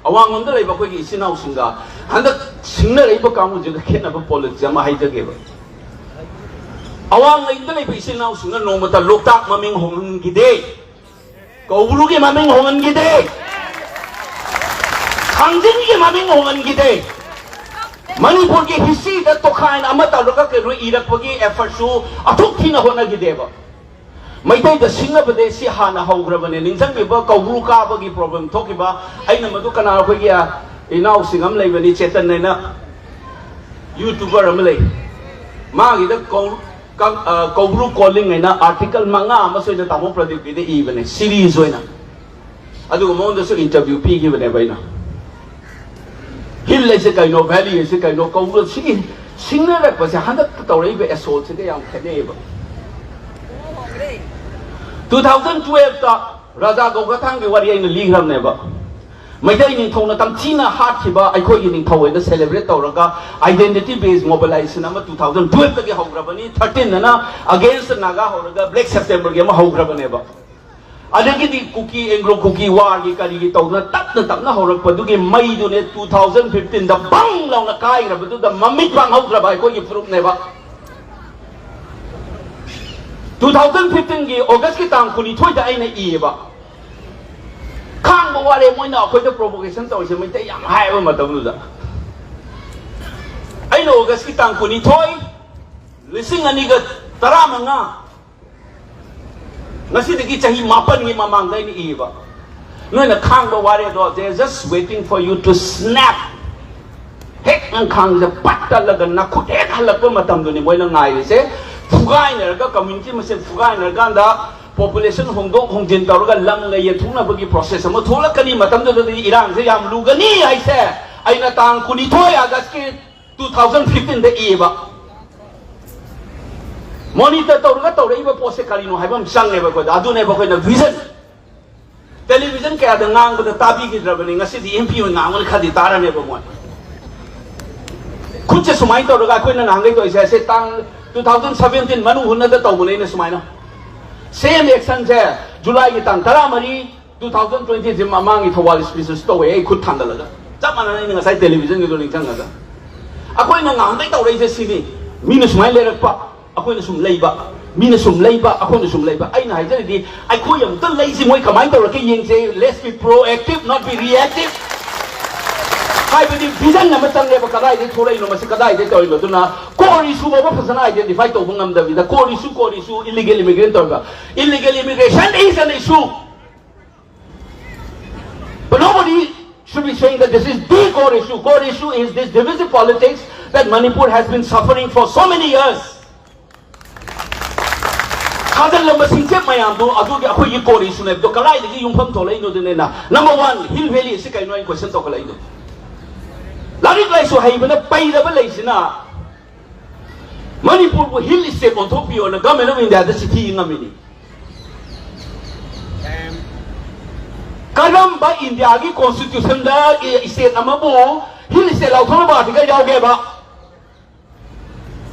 ꯑꯋꯥꯡꯂꯣꯝꯗ ꯂꯩꯕ ꯑꯩꯈꯣꯏꯒꯤ ꯏꯆꯤꯟ ꯏꯅꯥꯎꯁꯤꯡꯒ ꯍꯟꯗꯛ ꯁꯤꯡꯅꯔꯛꯏꯕ ꯀꯥꯡꯕꯨꯁꯤꯒ ꯈꯦꯠꯅꯕ politics ꯑꯃ ꯍꯥꯏꯖꯒꯦꯕ꯫ ꯑꯋꯥꯡꯂꯣꯝꯗ ꯂꯩꯕ ꯏꯆꯤꯟ ꯏꯅꯥꯎꯁꯤꯡꯅ ꯅꯣꯡꯃꯇ ꯂꯣꯛꯇꯥꯛ ꯃꯃꯤꯡ ꯍꯣꯡꯍꯟꯈꯤꯗꯦ, ꯀꯧꯕ꯭ꯔꯨꯒꯤ ꯃꯃꯤꯡ ꯍꯣꯡꯍꯟꯈꯤꯗꯦ, ꯊꯥꯡꯖꯤꯡꯒꯤ ꯃꯃꯤꯡ ꯍꯣꯡꯍꯟꯈꯤꯗꯦ꯫ ꯃꯅꯤꯄꯨꯔꯒꯤ historyꯗ ꯇꯣꯈꯥꯏꯅ ꯑꯃ ꯇꯧꯔꯒ ꯀꯩꯅꯣ ꯏꯔꯛꯄꯒꯤ effortꯁꯨ ꯑꯁꯨꯛ ꯊꯤꯅ ꯍꯣꯠꯅꯈꯤꯗꯦꯕ꯫ ꯃꯩꯇꯩꯗ ꯁꯤꯡꯅꯕꯗꯤ ꯁꯤ ꯍꯥꯟꯅ ꯍꯧꯈ꯭ꯔꯕꯅꯦ꯫ ꯅꯤꯡꯁꯤꯡꯕꯤꯕ ꯀꯧꯕ꯭ꯔꯨ ꯀꯥꯕꯒꯤ problem ꯊꯣꯛꯈꯤꯕ? ꯑꯩꯅ ꯃꯗꯨ ꯀꯅꯥ, ꯑꯩꯈꯣꯏꯒꯤ, ꯑ, ꯏꯅꯥꯎꯁꯤꯡ ꯑꯃ ꯂꯩꯕꯅꯤ, ꯆꯦꯇꯟ ꯍꯥꯏꯅ YouTuber ꯑꯃ ꯂꯩ, ꯃꯥꯒꯤꯗ ꯀꯧ-, ꯀꯪ-, ꯑ, ꯀꯧꯕ꯭ꯔꯨ ꯀꯣꯂꯤꯡ ꯍꯥꯏꯅ article ꯃꯉꯥ ꯑꯃꯁꯨ ꯑꯩꯅ ꯇꯥꯃꯣ ꯄ꯭ꯔꯗꯤꯞꯀꯤꯗ ꯏꯕꯅꯦ, series ꯑꯣꯏꯅ꯫ ꯑꯗꯨꯒ ꯃꯉꯣꯟꯗꯁꯨ interview ꯄꯤꯈꯤꯕꯅꯦꯕ ꯑꯩꯅ꯫ Hill ꯍꯥꯏꯁꯦ ꯀꯩꯅꯣ, valley ꯍꯥꯏꯁꯦ ꯀꯩꯅꯣ, ꯀꯧꯕ꯭ꯔꯨ ꯁꯤꯒꯤ ꯁꯤꯡꯅꯔꯛꯄꯁꯦ ꯍꯟꯗꯛꯇ ꯇꯧꯔꯛꯏꯕ assaultꯁꯤꯒ ꯌꯥꯝ ꯈꯦꯠꯅꯩꯌꯦꯕ꯫ Two thousand twelveꯇ ꯔꯥꯖꯥ ꯒꯧꯈꯊꯥꯡꯒꯤ ꯋꯥꯔꯤ ꯑꯩꯅ ꯂꯤꯈ꯭ꯔꯕꯅꯦꯕ꯫ ꯃꯩꯇꯩ ꯅꯤꯡꯊꯧꯅ ꯇꯝꯊꯤꯅ ꯍꯥꯠꯈꯤꯕ ꯑꯩꯈꯣꯏꯒꯤ ꯅꯤꯡꯊꯧ ꯑꯣꯏꯅ celebrate ꯇꯧꯔꯒ identity based mobilization ꯑꯃ two thousand twelveꯇꯒꯤ ꯍꯧꯈ꯭ꯔꯕꯅꯤ꯫ Thirteenꯗꯅ against Naga ꯍꯧꯔꯒ Black Septemberꯒꯤ ꯑꯃ ꯍꯧꯈ꯭ꯔꯕꯅꯦꯕ꯫ ꯑꯗꯒꯤꯗꯤ ꯀꯨꯀꯤ, Anglo ꯀꯨꯀꯤ warꯒꯤ ꯀꯔꯤꯒꯤ ꯇꯧꯗꯅ ꯇꯞꯅ ꯇꯞꯅ ꯍꯧꯔꯛꯄꯗꯨꯒꯤ ꯃꯩꯗꯨꯅꯦ two thousand fifteenꯗ ꯕꯪ ꯂꯥꯎꯅ ꯀꯥꯏꯈ꯭ꯔꯕꯗꯨꯗ ꯃꯃꯤꯠ ꯄꯥꯡꯍꯧꯗ꯭ꯔꯕ ꯑꯩꯈꯣꯏꯒꯤ ꯐꯨꯔꯨꯞꯅꯦꯕ꯫ ꯇꯨ ꯊꯥꯎꯖꯟ ꯐꯤꯐꯇꯤꯟꯒꯤ ꯑꯣꯒꯁꯀꯤ ꯇꯥꯡ ꯀꯨꯟꯅꯤꯊꯣꯏꯗ ꯑꯩꯅ ꯏꯌꯦꯕ꯫ ꯈꯥꯡꯕ ꯋꯥꯔꯦ, ꯃꯣꯏꯅ ꯑꯩꯈꯣꯏꯗ ꯄ꯭ꯔꯣꯚꯣꯀꯦꯁꯟ ꯇꯧꯔꯤꯁꯦ ꯃꯩꯇꯩ ꯌꯥꯝ ꯍꯥꯏꯕ ꯃꯇꯝꯗꯨꯗ꯫ ꯑꯩꯅ ꯑꯣꯒꯁꯀꯤ ꯇꯥꯡ ꯀꯨꯟꯅꯤꯊꯣꯏ, ꯂꯤꯁꯤꯡ ꯑꯅꯤꯒ ꯇꯔꯥꯃꯉꯥ, ꯉꯁꯤꯗꯒꯤ ꯆꯍꯤ ꯃꯥꯄꯟꯒꯤ ꯃꯃꯥꯡꯗ ꯑꯩꯅ ꯏꯕ꯫ ꯅꯣꯏꯅ ꯈꯥꯡꯕ ꯋꯥꯔꯦ ꯑꯗꯣ, they are just waiting for you to snap. ꯍꯦꯛ ꯅꯪ ꯈꯥꯡꯁꯦ ꯄꯠ ꯇꯠꯂꯒ ꯅꯈꯨꯠ ꯍꯦꯛ ꯍꯜꯂꯛꯄ ꯃꯇꯝꯗꯨꯅꯤ ꯃꯣꯏꯅ ꯉꯥꯏꯔꯤꯁꯦ꯫ ꯐꯨꯒꯥꯏꯅꯔꯒ, ꯀꯝꯃ꯭ꯌꯨꯅꯤꯇꯤ ꯃꯁꯦꯟ ꯐꯨꯒꯥꯏꯅꯔꯀꯥꯟꯗ, ꯄꯣꯄꯨꯂꯦꯁꯟ ꯍꯣꯡꯗꯣꯛ ꯍꯣꯡꯖꯤꯟ ꯇꯧꯔꯒ ꯂꯝꯒ ꯌꯦꯟꯊꯣꯛꯅꯕꯒꯤ ꯄ꯭ꯔꯣꯁꯦꯁ ꯑꯃ ꯊꯣꯛꯂꯛꯀꯅꯤ꯫ ꯃꯇꯝꯗꯨꯗꯗꯤ ꯏꯔꯥꯡꯁꯦ ꯌꯥꯝ ꯂꯨꯒꯅꯤ ꯍꯥꯏꯁꯦ ꯑꯩꯅ ꯇꯥꯡ ꯀꯨꯟꯅꯤꯊꯣꯏ ꯑꯥꯒꯁꯀꯤ ꯇꯨ ꯊꯥꯎꯖꯟ ꯐꯤꯐꯇꯤꯟꯗ ꯏꯌꯦꯕ꯫ ꯃꯣꯅꯤꯇꯔ ꯇꯧꯔꯒ ꯇꯧꯔꯛꯏꯕ ꯄꯣꯠꯁꯦ ꯀꯔꯤꯅꯣ ꯍꯥꯏꯕ ꯑꯃ ꯆꯪꯉꯦꯕ ꯑꯩꯈꯣꯏꯗ꯫ ꯑꯗꯨꯅꯦꯕ ꯑꯩꯈꯣꯏꯅ ꯚꯤꯖꯟ꯫ ꯇꯦꯂꯤꯚꯤꯖꯟ ꯀꯌꯥꯗ ꯉꯥꯡꯕꯗ ꯇꯥꯕꯤꯈꯤꯗ꯭ꯔꯕꯅꯤ, ꯉꯁꯤꯗꯤ ꯑꯦꯝ ꯄꯤ ꯑꯣꯏꯅ ꯉꯥꯡꯕꯅ ꯈꯔꯗꯤ ꯇꯥꯔꯅꯦꯕ ꯃꯣꯏ꯫ ꯈꯨꯠꯁꯦ ꯁꯨꯃꯥꯏꯅ ꯇꯧꯔꯒ ꯑꯩꯈꯣꯏꯅ ꯅꯍꯥꯟꯈꯩ ꯇꯧꯔꯤꯁꯦ, ꯑꯁꯦ ꯇꯥꯡ ꯇꯨ ꯊꯥꯎꯖꯟ ꯁꯚꯦꯟꯇꯤꯟ ꯃꯅꯨꯡ ꯍꯨꯠꯅꯗ ꯇꯧꯕꯅꯦ ꯑꯩꯅ ꯁꯨꯃꯥꯏꯅ꯫ ꯁꯦꯝ ꯑꯦꯛꯁꯟꯁꯦ ꯖꯨꯂꯥꯏꯒꯤ ꯇꯥꯡ ꯇꯔꯥꯃꯔꯤ, ꯇꯨ ꯊꯥꯎꯖꯟ ꯇ꯭ꯋꯦꯟꯇꯤ ꯊ꯭ꯔꯤ ꯃꯃꯥꯡꯒꯤ ꯊꯧꯕꯥꯜ ꯁ꯭ꯄꯤꯆꯇꯁꯨ ꯇꯧꯋꯦ, ꯑꯩ ꯈꯨꯠ ꯊꯥꯡꯒꯠꯂꯒ꯫ ꯆꯞ ꯃꯥꯟꯅꯅ ꯑꯩꯅ ꯉꯁꯥꯏ ꯇꯦꯂꯤꯚꯤꯖꯟꯒꯤꯗꯣ ꯅꯤꯡꯁꯤꯡꯉꯒ꯫ ꯑꯩꯈꯣꯏꯅ ꯉꯍꯥꯟꯗꯩ ꯇꯧꯔꯛꯏꯁꯦ ꯁꯤꯅꯤ꯫ ꯃꯤꯅ ꯁꯨꯃꯥꯏꯅ ꯂꯩꯔꯛꯄ, ꯑꯩꯈꯣꯏꯅ ꯁꯨꯝ ꯂꯩꯕ꯫ ꯃꯤꯅ ꯁꯨꯝ ꯂꯩꯕ, ꯑꯩꯈꯣꯏꯅ ꯁꯨꯝ ꯂꯩꯕ꯫ ꯑꯩꯅ ꯍꯥꯏꯖꯔꯤꯗꯤ, ꯑꯩꯈꯣꯏ ꯑꯃꯨꯛꯇ ꯂꯩꯁꯤ, ꯃꯣꯏ ꯀꯃꯥꯏꯅ ꯇꯧꯔꯛꯀꯦ ꯌꯦꯡꯁꯦ꯫ Let's be proactive, not be reactive. ꯍꯥꯏꯕꯗꯤ ꯚꯤꯖꯟ ꯑꯃ ꯆꯪꯉꯦꯕ, ꯀꯗꯥꯏꯗꯒꯤ ꯊꯣꯛꯂꯛꯏꯅꯣ, ꯃꯁꯤ ꯀꯗꯥꯏꯗꯒꯤ ꯇꯧꯔꯤꯅꯣ? ꯑꯗꯨꯅ core issue ꯐꯥꯎꯕ ꯐꯖꯅ identify ꯇꯧꯕ ꯉꯝꯗꯕꯤꯗ, core issue, core issue, illegal immigrant ꯇꯧꯔꯒ, illegal immigration is an issue. But nobody should be saying that this is the core issue. Core issue is this divisive politics that Manipur has been suffering for so many years. ꯊꯥꯖꯤꯜꯂꯝꯕ ꯁꯤꯡꯆꯦꯞ ꯃꯌꯥꯝꯗꯣ ꯑꯗꯨꯒꯤ ꯑꯩꯈꯣꯏꯒꯤ core issue ꯅꯦꯕꯗꯣ ꯀꯗꯥꯏꯗꯒꯤ ꯌꯨꯝꯐꯝ ꯊꯣꯛꯂꯛꯏꯅꯣꯗꯨꯅꯦꯅ꯫ Number one, Hill Valley ꯑꯁꯤ ꯀꯩꯅꯣ ꯑꯩꯅ question ꯇꯧꯈꯠꯂꯛꯏꯗꯣ? ꯂꯥꯏꯔꯤꯛ ꯂꯥꯏꯁꯨ ꯍꯩꯕꯅ ꯄꯩꯔꯕ ꯂꯩꯁꯤꯅ ꯃꯅꯤꯄꯨꯔꯕꯨ hill state ꯑꯣꯟꯊꯣꯛꯄꯤꯌꯣꯅ Government of Indiaꯗ ꯆꯤꯊꯤ ꯉꯝꯃꯤꯅꯤ꯫ ꯀꯔꯝꯕ ꯏꯟꯗꯤꯌꯥꯒꯤ constitutionꯗ state ꯑꯃꯕꯨ hill state ꯂꯥꯎꯊꯣꯛꯅꯕ article ꯌꯥꯎꯒꯦꯕ?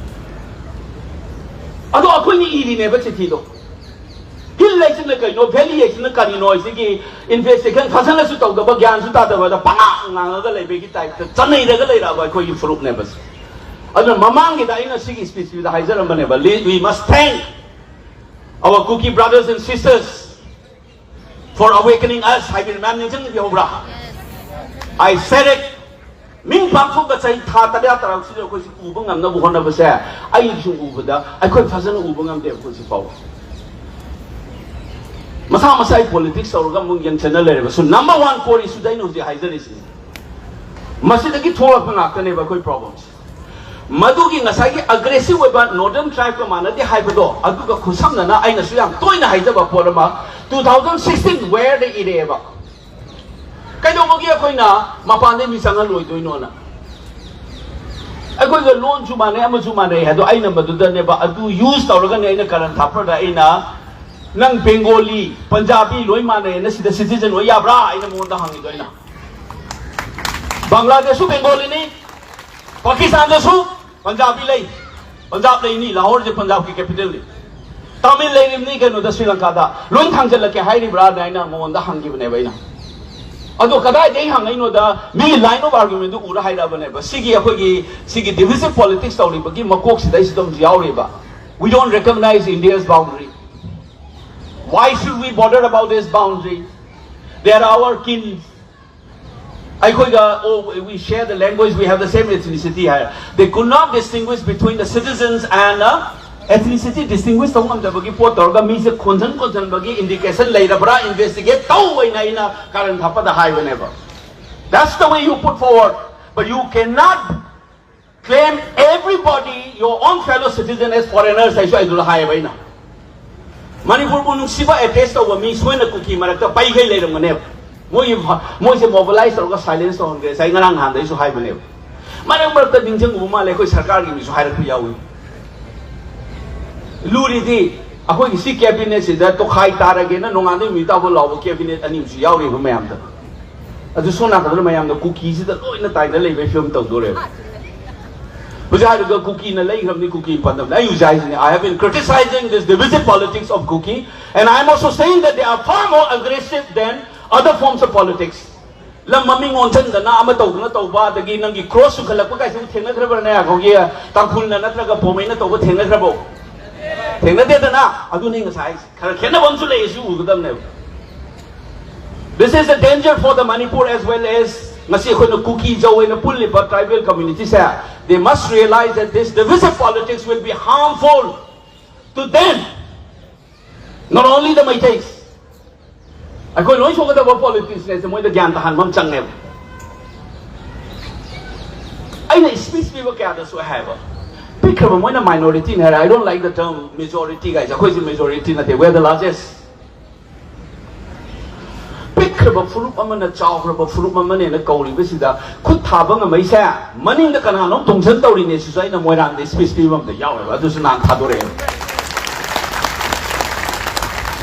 ꯑꯗꯣ ꯑꯩꯈꯣꯏꯅ ꯏꯔꯤꯅꯦꯕ ꯆꯤꯊꯤꯗꯣ꯫ Hill ꯍꯥꯏꯁꯤꯅ ꯀꯩꯅꯣ, valley ꯍꯥꯏꯁꯤꯅ ꯀꯔꯤꯅꯣ ꯍꯥꯏꯁꯤꯒꯤ investigation ꯐꯖꯅꯁꯨ ꯇꯧꯗꯕ, ꯒ꯭ꯌꯥꯟꯁꯨ ꯇꯥꯗꯕꯗ ꯄꯉꯥꯡ ꯉꯥꯡꯉꯒ ꯂꯩꯕꯒꯤ typeꯇ ꯆꯠꯅꯩꯔꯒ ꯂꯩꯔꯛꯑꯕ ꯑꯩꯈꯣꯏꯒꯤ ꯐꯨꯔꯨꯞꯅꯦꯕ꯫ ꯑꯗꯨꯅ ꯃꯃꯥꯡꯒꯤꯗ ꯑꯩꯅ ꯁꯤꯒꯤ speechꯁꯤꯗ ꯍꯥꯏꯖꯔꯝꯕꯅꯦꯕ, we must thank Our Kuki brothers and sisters, for awakening us, ꯍꯥꯏꯕꯤꯔꯤ ꯃꯌꯥꯝ ꯅꯤꯡꯁꯤꯡꯕꯤꯍꯧꯕ꯭ꯔꯥ? I said it. ꯃꯤꯡ ꯄꯥꯡꯊꯣꯛꯄ ꯆꯍꯤ ꯊꯥ ꯇꯔꯦꯠ ꯇꯔꯥꯁꯤꯗ ꯑꯩꯈꯣꯏꯁꯤ ꯎꯕ ꯉꯝꯅꯕ ꯍꯣꯠꯅꯕꯁꯦ, ꯑꯩ ꯁꯨꯝ ꯎꯕꯗ ꯑꯩꯈꯣꯏ ꯐꯖꯅ ꯎꯕ ꯉꯝꯗꯦꯕ ꯍꯧꯖꯤꯛ ꯐꯥꯎꯕ꯫ ꯃꯁꯥ ꯃꯁꯥꯒꯤ politics ꯇꯧꯔꯒ ꯑꯃꯨꯛ ꯌꯦꯡꯁꯤꯟꯅ ꯂꯩꯔꯕꯁꯨ, number one core issue ꯗ ꯑꯩꯅ ꯍꯧꯖꯤꯛ ꯍꯥꯏꯖꯔꯤꯁꯤꯅꯤ꯫ ꯃꯁꯤꯗꯒꯤ ꯊꯣꯛꯂꯛꯄ ꯉꯥꯛꯇꯅꯦꯕ ꯑꯩꯈꯣꯏ problems꯫ ꯃꯗꯨꯒꯤ ꯉꯁꯥꯏꯒꯤ aggressive ꯑꯣꯏꯕ Northern tribe ꯀ ꯃꯥꯟꯅꯗꯦ ꯍꯥꯏꯕꯗꯣ, ꯑꯗꯨꯒ ꯈꯨꯠꯁꯝꯅꯅ ꯑꯩꯅꯁꯨ ꯌꯥꯝ ꯇꯣꯏꯅ ꯍꯥꯏꯖꯕ ꯄꯣꯠ ꯑꯃ, two thousand sixteen where ꯗ ꯏꯔꯛꯑꯦꯕ꯫ ꯀꯩꯗꯧꯕꯒꯤ ꯑꯩꯈꯣꯏꯅ ꯃꯄꯥꯟꯗꯩ ꯃꯤ ꯆꯪꯍꯜꯂꯣꯏꯗꯣꯏꯅꯣꯅ? ꯑꯩꯈꯣꯏꯒ ꯂꯣꯟꯁꯨ ꯃꯥꯟꯅꯩ, ꯑꯃꯁꯨ ꯃꯥꯟꯅꯩ ꯍꯥꯏꯗꯣ ꯑꯩꯅ ꯃꯗꯨꯗꯅꯦꯕ, ꯑꯗꯨ use ꯇꯧꯔꯒꯅꯦ ꯑꯩꯅ ꯀꯔꯟ ꯊꯥꯞꯄꯗ ꯑꯩꯅ, "ꯅꯪ ꯕꯦꯡꯒꯣꯂꯤ, ꯄꯟꯖꯥꯕꯤ ꯂꯣꯏ ꯃꯥꯟꯅꯩꯅ ꯁꯤꯗ citizen ꯑꯣꯏ ꯌꯥꯕ꯭ꯔꯥ?" ꯑꯩꯅ ꯃꯉꯣꯟꯗ ꯍꯪꯉꯤꯗꯣ ꯑꯩꯅ꯫ ꯕꯪꯒ꯭ꯂꯥꯗꯦꯁꯁꯨ ꯕꯦꯡꯒꯣꯂꯤꯅꯤ, ꯄꯥꯀꯤꯁꯇꯥꯟꯗꯁꯨ ꯄꯟꯖꯥꯕꯤ ꯂꯩ, ꯄꯟꯖꯥꯕ ꯂꯩꯅꯤ, ꯂꯥꯍꯣꯔꯁꯦ ꯄꯟꯖꯥꯕꯀꯤ capital ꯅꯤ, ꯇꯥꯃꯤꯜ ꯂꯩꯔꯤꯕꯅꯤ ꯀꯩꯅꯣꯗ, ꯁ꯭ꯔꯤ ꯂꯪꯀꯥꯗ, ꯂꯣꯏ ꯊꯥꯡꯖꯜꯂꯛꯀꯦ ꯍꯥꯏꯔꯤꯕ꯭ꯔꯥꯅ ꯑꯩꯅ ꯃꯉꯣꯟꯗ ꯍꯪꯈꯤꯕꯅꯦꯕ ꯑꯩꯅ꯫ ꯑꯗꯣ ꯀꯗꯥꯏꯗꯒꯤ ꯍꯪꯉꯛꯏꯅꯣꯗ, ꯃꯤꯒꯤ line of argument ꯗꯨ ꯎꯔ ꯍꯥꯏꯔꯛꯑꯕꯅꯦꯕ꯫ ꯁꯤꯒꯤ ꯑꯩꯈꯣꯏꯒꯤ, ꯁꯤꯒꯤ divisive politics ꯇꯧꯔꯤꯕꯒꯤ ꯃꯀꯣꯛꯁꯤꯗꯩꯁꯤꯗ ꯑꯃꯁꯨ ꯌꯥꯎꯔꯤꯕ, "We don't recognize India's boundary. Why should we bother about this boundary? They are our kin." ꯑꯩꯈꯣꯏꯒ, "Oh, we share the language, we have the same ethnicity" high. They could not distinguish between the citizens and, uh, ethnicity distinguish ꯇꯧ ꯉꯝꯗꯕꯒꯤ ꯄꯣꯠ ꯇꯧꯔꯒ ꯃꯤꯁꯦ ꯈꯣꯟꯖꯟ ꯈꯣꯟꯖꯟꯕꯒꯤ indication ꯂꯩꯔꯕ꯭ꯔꯥ investigate ꯇꯧ ꯑꯩꯅ ꯑꯩꯅ ꯀꯥꯔꯟ ꯊꯥꯞꯄꯗ ꯍꯥꯏꯕꯅꯦꯕ꯫ That's the way you put forward, but you cannot claim everybody, your own fellow citizen, as foreigners ꯍꯥꯏꯁꯨ ꯑꯩꯗꯨꯗ ꯍꯥꯏꯌꯦꯕ ꯑꯩꯅ꯫ ꯃꯅꯤꯄꯨꯔꯕꯨ ꯅꯨꯡꯁꯤꯕ attach ꯇꯧꯕ ꯃꯤ ꯁꯣꯏꯅ ꯀꯨꯀꯤ ꯃꯔꯛꯇ ꯄꯩꯈꯩ ꯂꯩꯔꯝꯒꯅꯦꯕ꯫ ꯃꯣꯏꯒꯤ ꯐ-, ꯃꯣꯏꯁꯦ mobilize ꯇꯧꯔꯒ silence ꯇꯧꯍꯟꯈ꯭ꯔꯦ꯫ ꯉꯁꯥꯏ ꯉꯔꯥꯡ ꯅꯍꯥꯟꯗ ꯑꯩꯁꯨ ꯍꯥꯏꯕꯅꯦꯕ꯫ ꯃꯔꯛ ꯃꯔꯛꯇ ꯅꯤꯡꯁꯤꯡꯉꯨꯕ ꯃꯥꯜꯂꯦ, ꯑꯩꯈꯣꯏ ꯁꯔꯀꯥꯔꯒꯤ ꯃꯤꯁꯨ ꯍꯥꯏꯔꯛꯄ ꯌꯥꯎꯏ꯫ ꯂꯨꯔꯤꯗꯤ ꯑꯩꯈꯣꯏꯒꯤ ꯁꯤ cabinet ꯁꯤꯗ ꯇꯣꯈꯥꯏ ꯇꯥꯔꯒꯦꯅ ꯅꯣꯡꯉꯥꯟꯗꯩ ꯅꯨꯃꯤꯠ ꯇꯥꯕ ꯂꯥꯎꯕ cabinet ꯑꯅꯤ ꯑꯃꯁꯨ ꯌꯥꯎꯔꯤꯕ ꯃꯌꯥꯝꯗ꯫ ꯑꯗꯨ ꯁꯣꯝ ꯅꯥꯀꯟꯗ ꯃꯌꯥꯝꯅ ꯀꯨꯀꯤꯁꯤꯗ ꯂꯣꯏꯅ ꯇꯥꯏꯅ ꯂꯩꯕꯩ ꯐꯤꯕꯝ ꯇꯧꯗꯣꯔꯦꯕ꯫ ꯍꯧꯖꯤꯛ ꯍꯥꯏꯔꯒ ꯀꯨꯀꯤꯅ ꯂꯩꯈ꯭ꯔꯕꯅꯤ, ꯀꯨꯀꯤ ꯄꯥꯟꯗꯝꯅꯤ꯫ ꯑꯩ ꯍꯧꯖꯤꯛ ꯍꯥꯏꯁꯤꯅꯤ, I have been criticizing this divisive politics of Kuki, and I am also saying that they are far more aggressive than other forms of politics. ꯂꯝ ꯃꯃꯤꯡ ꯑꯣꯟꯁꯤꯟꯗꯅ ꯑꯃ ꯇꯧꯗꯅ ꯇꯧꯕ, ꯑꯗꯒꯤ ꯅꯪꯒꯤ cross ꯆꯨꯡꯈꯠꯂꯛꯄ ꯀꯥꯏꯁꯨ ꯊꯦꯡꯅꯈ꯭ꯔꯕ꯭ꯔꯅꯦ? ꯑꯩꯈꯣꯏꯒꯤ ꯇꯥꯡꯈꯨꯜꯅ ꯅꯠꯇ꯭ꯔꯒ ꯄꯣꯃꯩꯅ ꯇꯧꯕ ꯊꯦꯡꯅꯈ꯭ꯔꯕꯣ? ꯊꯦꯡꯅꯗꯦꯗꯅ꯫ ꯑꯗꯨꯅꯤ ꯉꯁꯥꯏ ꯈꯔ ꯈꯦꯠꯅꯕ ꯑꯃꯁꯨ ꯂꯩ, ꯁꯤ ꯎꯒꯗꯕꯅꯦꯕ꯫ This is a danger for the Manipur as well as ꯉꯁꯤ ꯑꯩꯈꯣꯏꯅ ꯀꯨꯀꯤ ꯖꯧ ꯍꯥꯏꯅ ꯄꯨꯜꯂꯤꯕ tribal communities say, they must realize that this divisive politics will be harmful to them, not only the Meiteis. ꯑꯩꯈꯣꯏ ꯂꯣꯏ ꯁꯣꯛꯀꯗꯕ politics ꯅꯦꯁꯦ ꯃꯣꯏꯗ ꯒ꯭ꯌꯥꯟ ꯇꯥꯍꯟꯕ ꯑꯃ ꯆꯪꯉꯦꯕ꯫ ꯑꯩꯅ speech ꯄꯤꯕ ꯀꯌꯥꯗꯁꯨ ꯍꯥꯏꯕ, ꯄꯤꯛꯈ꯭ꯔꯕ ꯃꯣꯏꯅ minority ꯅꯤ ꯍꯥꯏꯔꯦ, I don't like the term majority ꯒꯥꯏꯁꯦ꯫ ꯑꯩꯈꯣꯏꯁꯦ majority ꯅꯠꯇꯦ, we are the largest꯫ ꯄꯤꯛꯈ꯭ꯔꯕ ꯐꯨꯔꯨꯞ ꯑꯃꯅ ꯆꯥꯎꯈ꯭ꯔꯕ ꯐꯨꯔꯨꯞ ꯑꯃꯅꯦꯅ ꯀꯧꯔꯤꯕꯁꯤꯗ ꯈꯨꯠ ꯊꯥꯕ ꯉꯝꯃꯩꯁꯦ ꯃꯅꯤꯡꯗ ꯀꯅꯥꯅꯣꯝ ꯇꯣꯡꯁꯟ ꯇꯧꯔꯤꯅꯦ꯫ ꯁꯤꯁꯨ ꯑꯩꯅ ꯃꯣꯏꯔꯥꯡꯗ speech ꯄꯤꯕ ꯑꯃꯗ ꯌꯥꯎꯋꯦꯕ, ꯑꯗꯨꯁꯨ ꯅꯍꯥꯟ ꯊꯥꯗꯣꯔꯛꯑꯦ꯫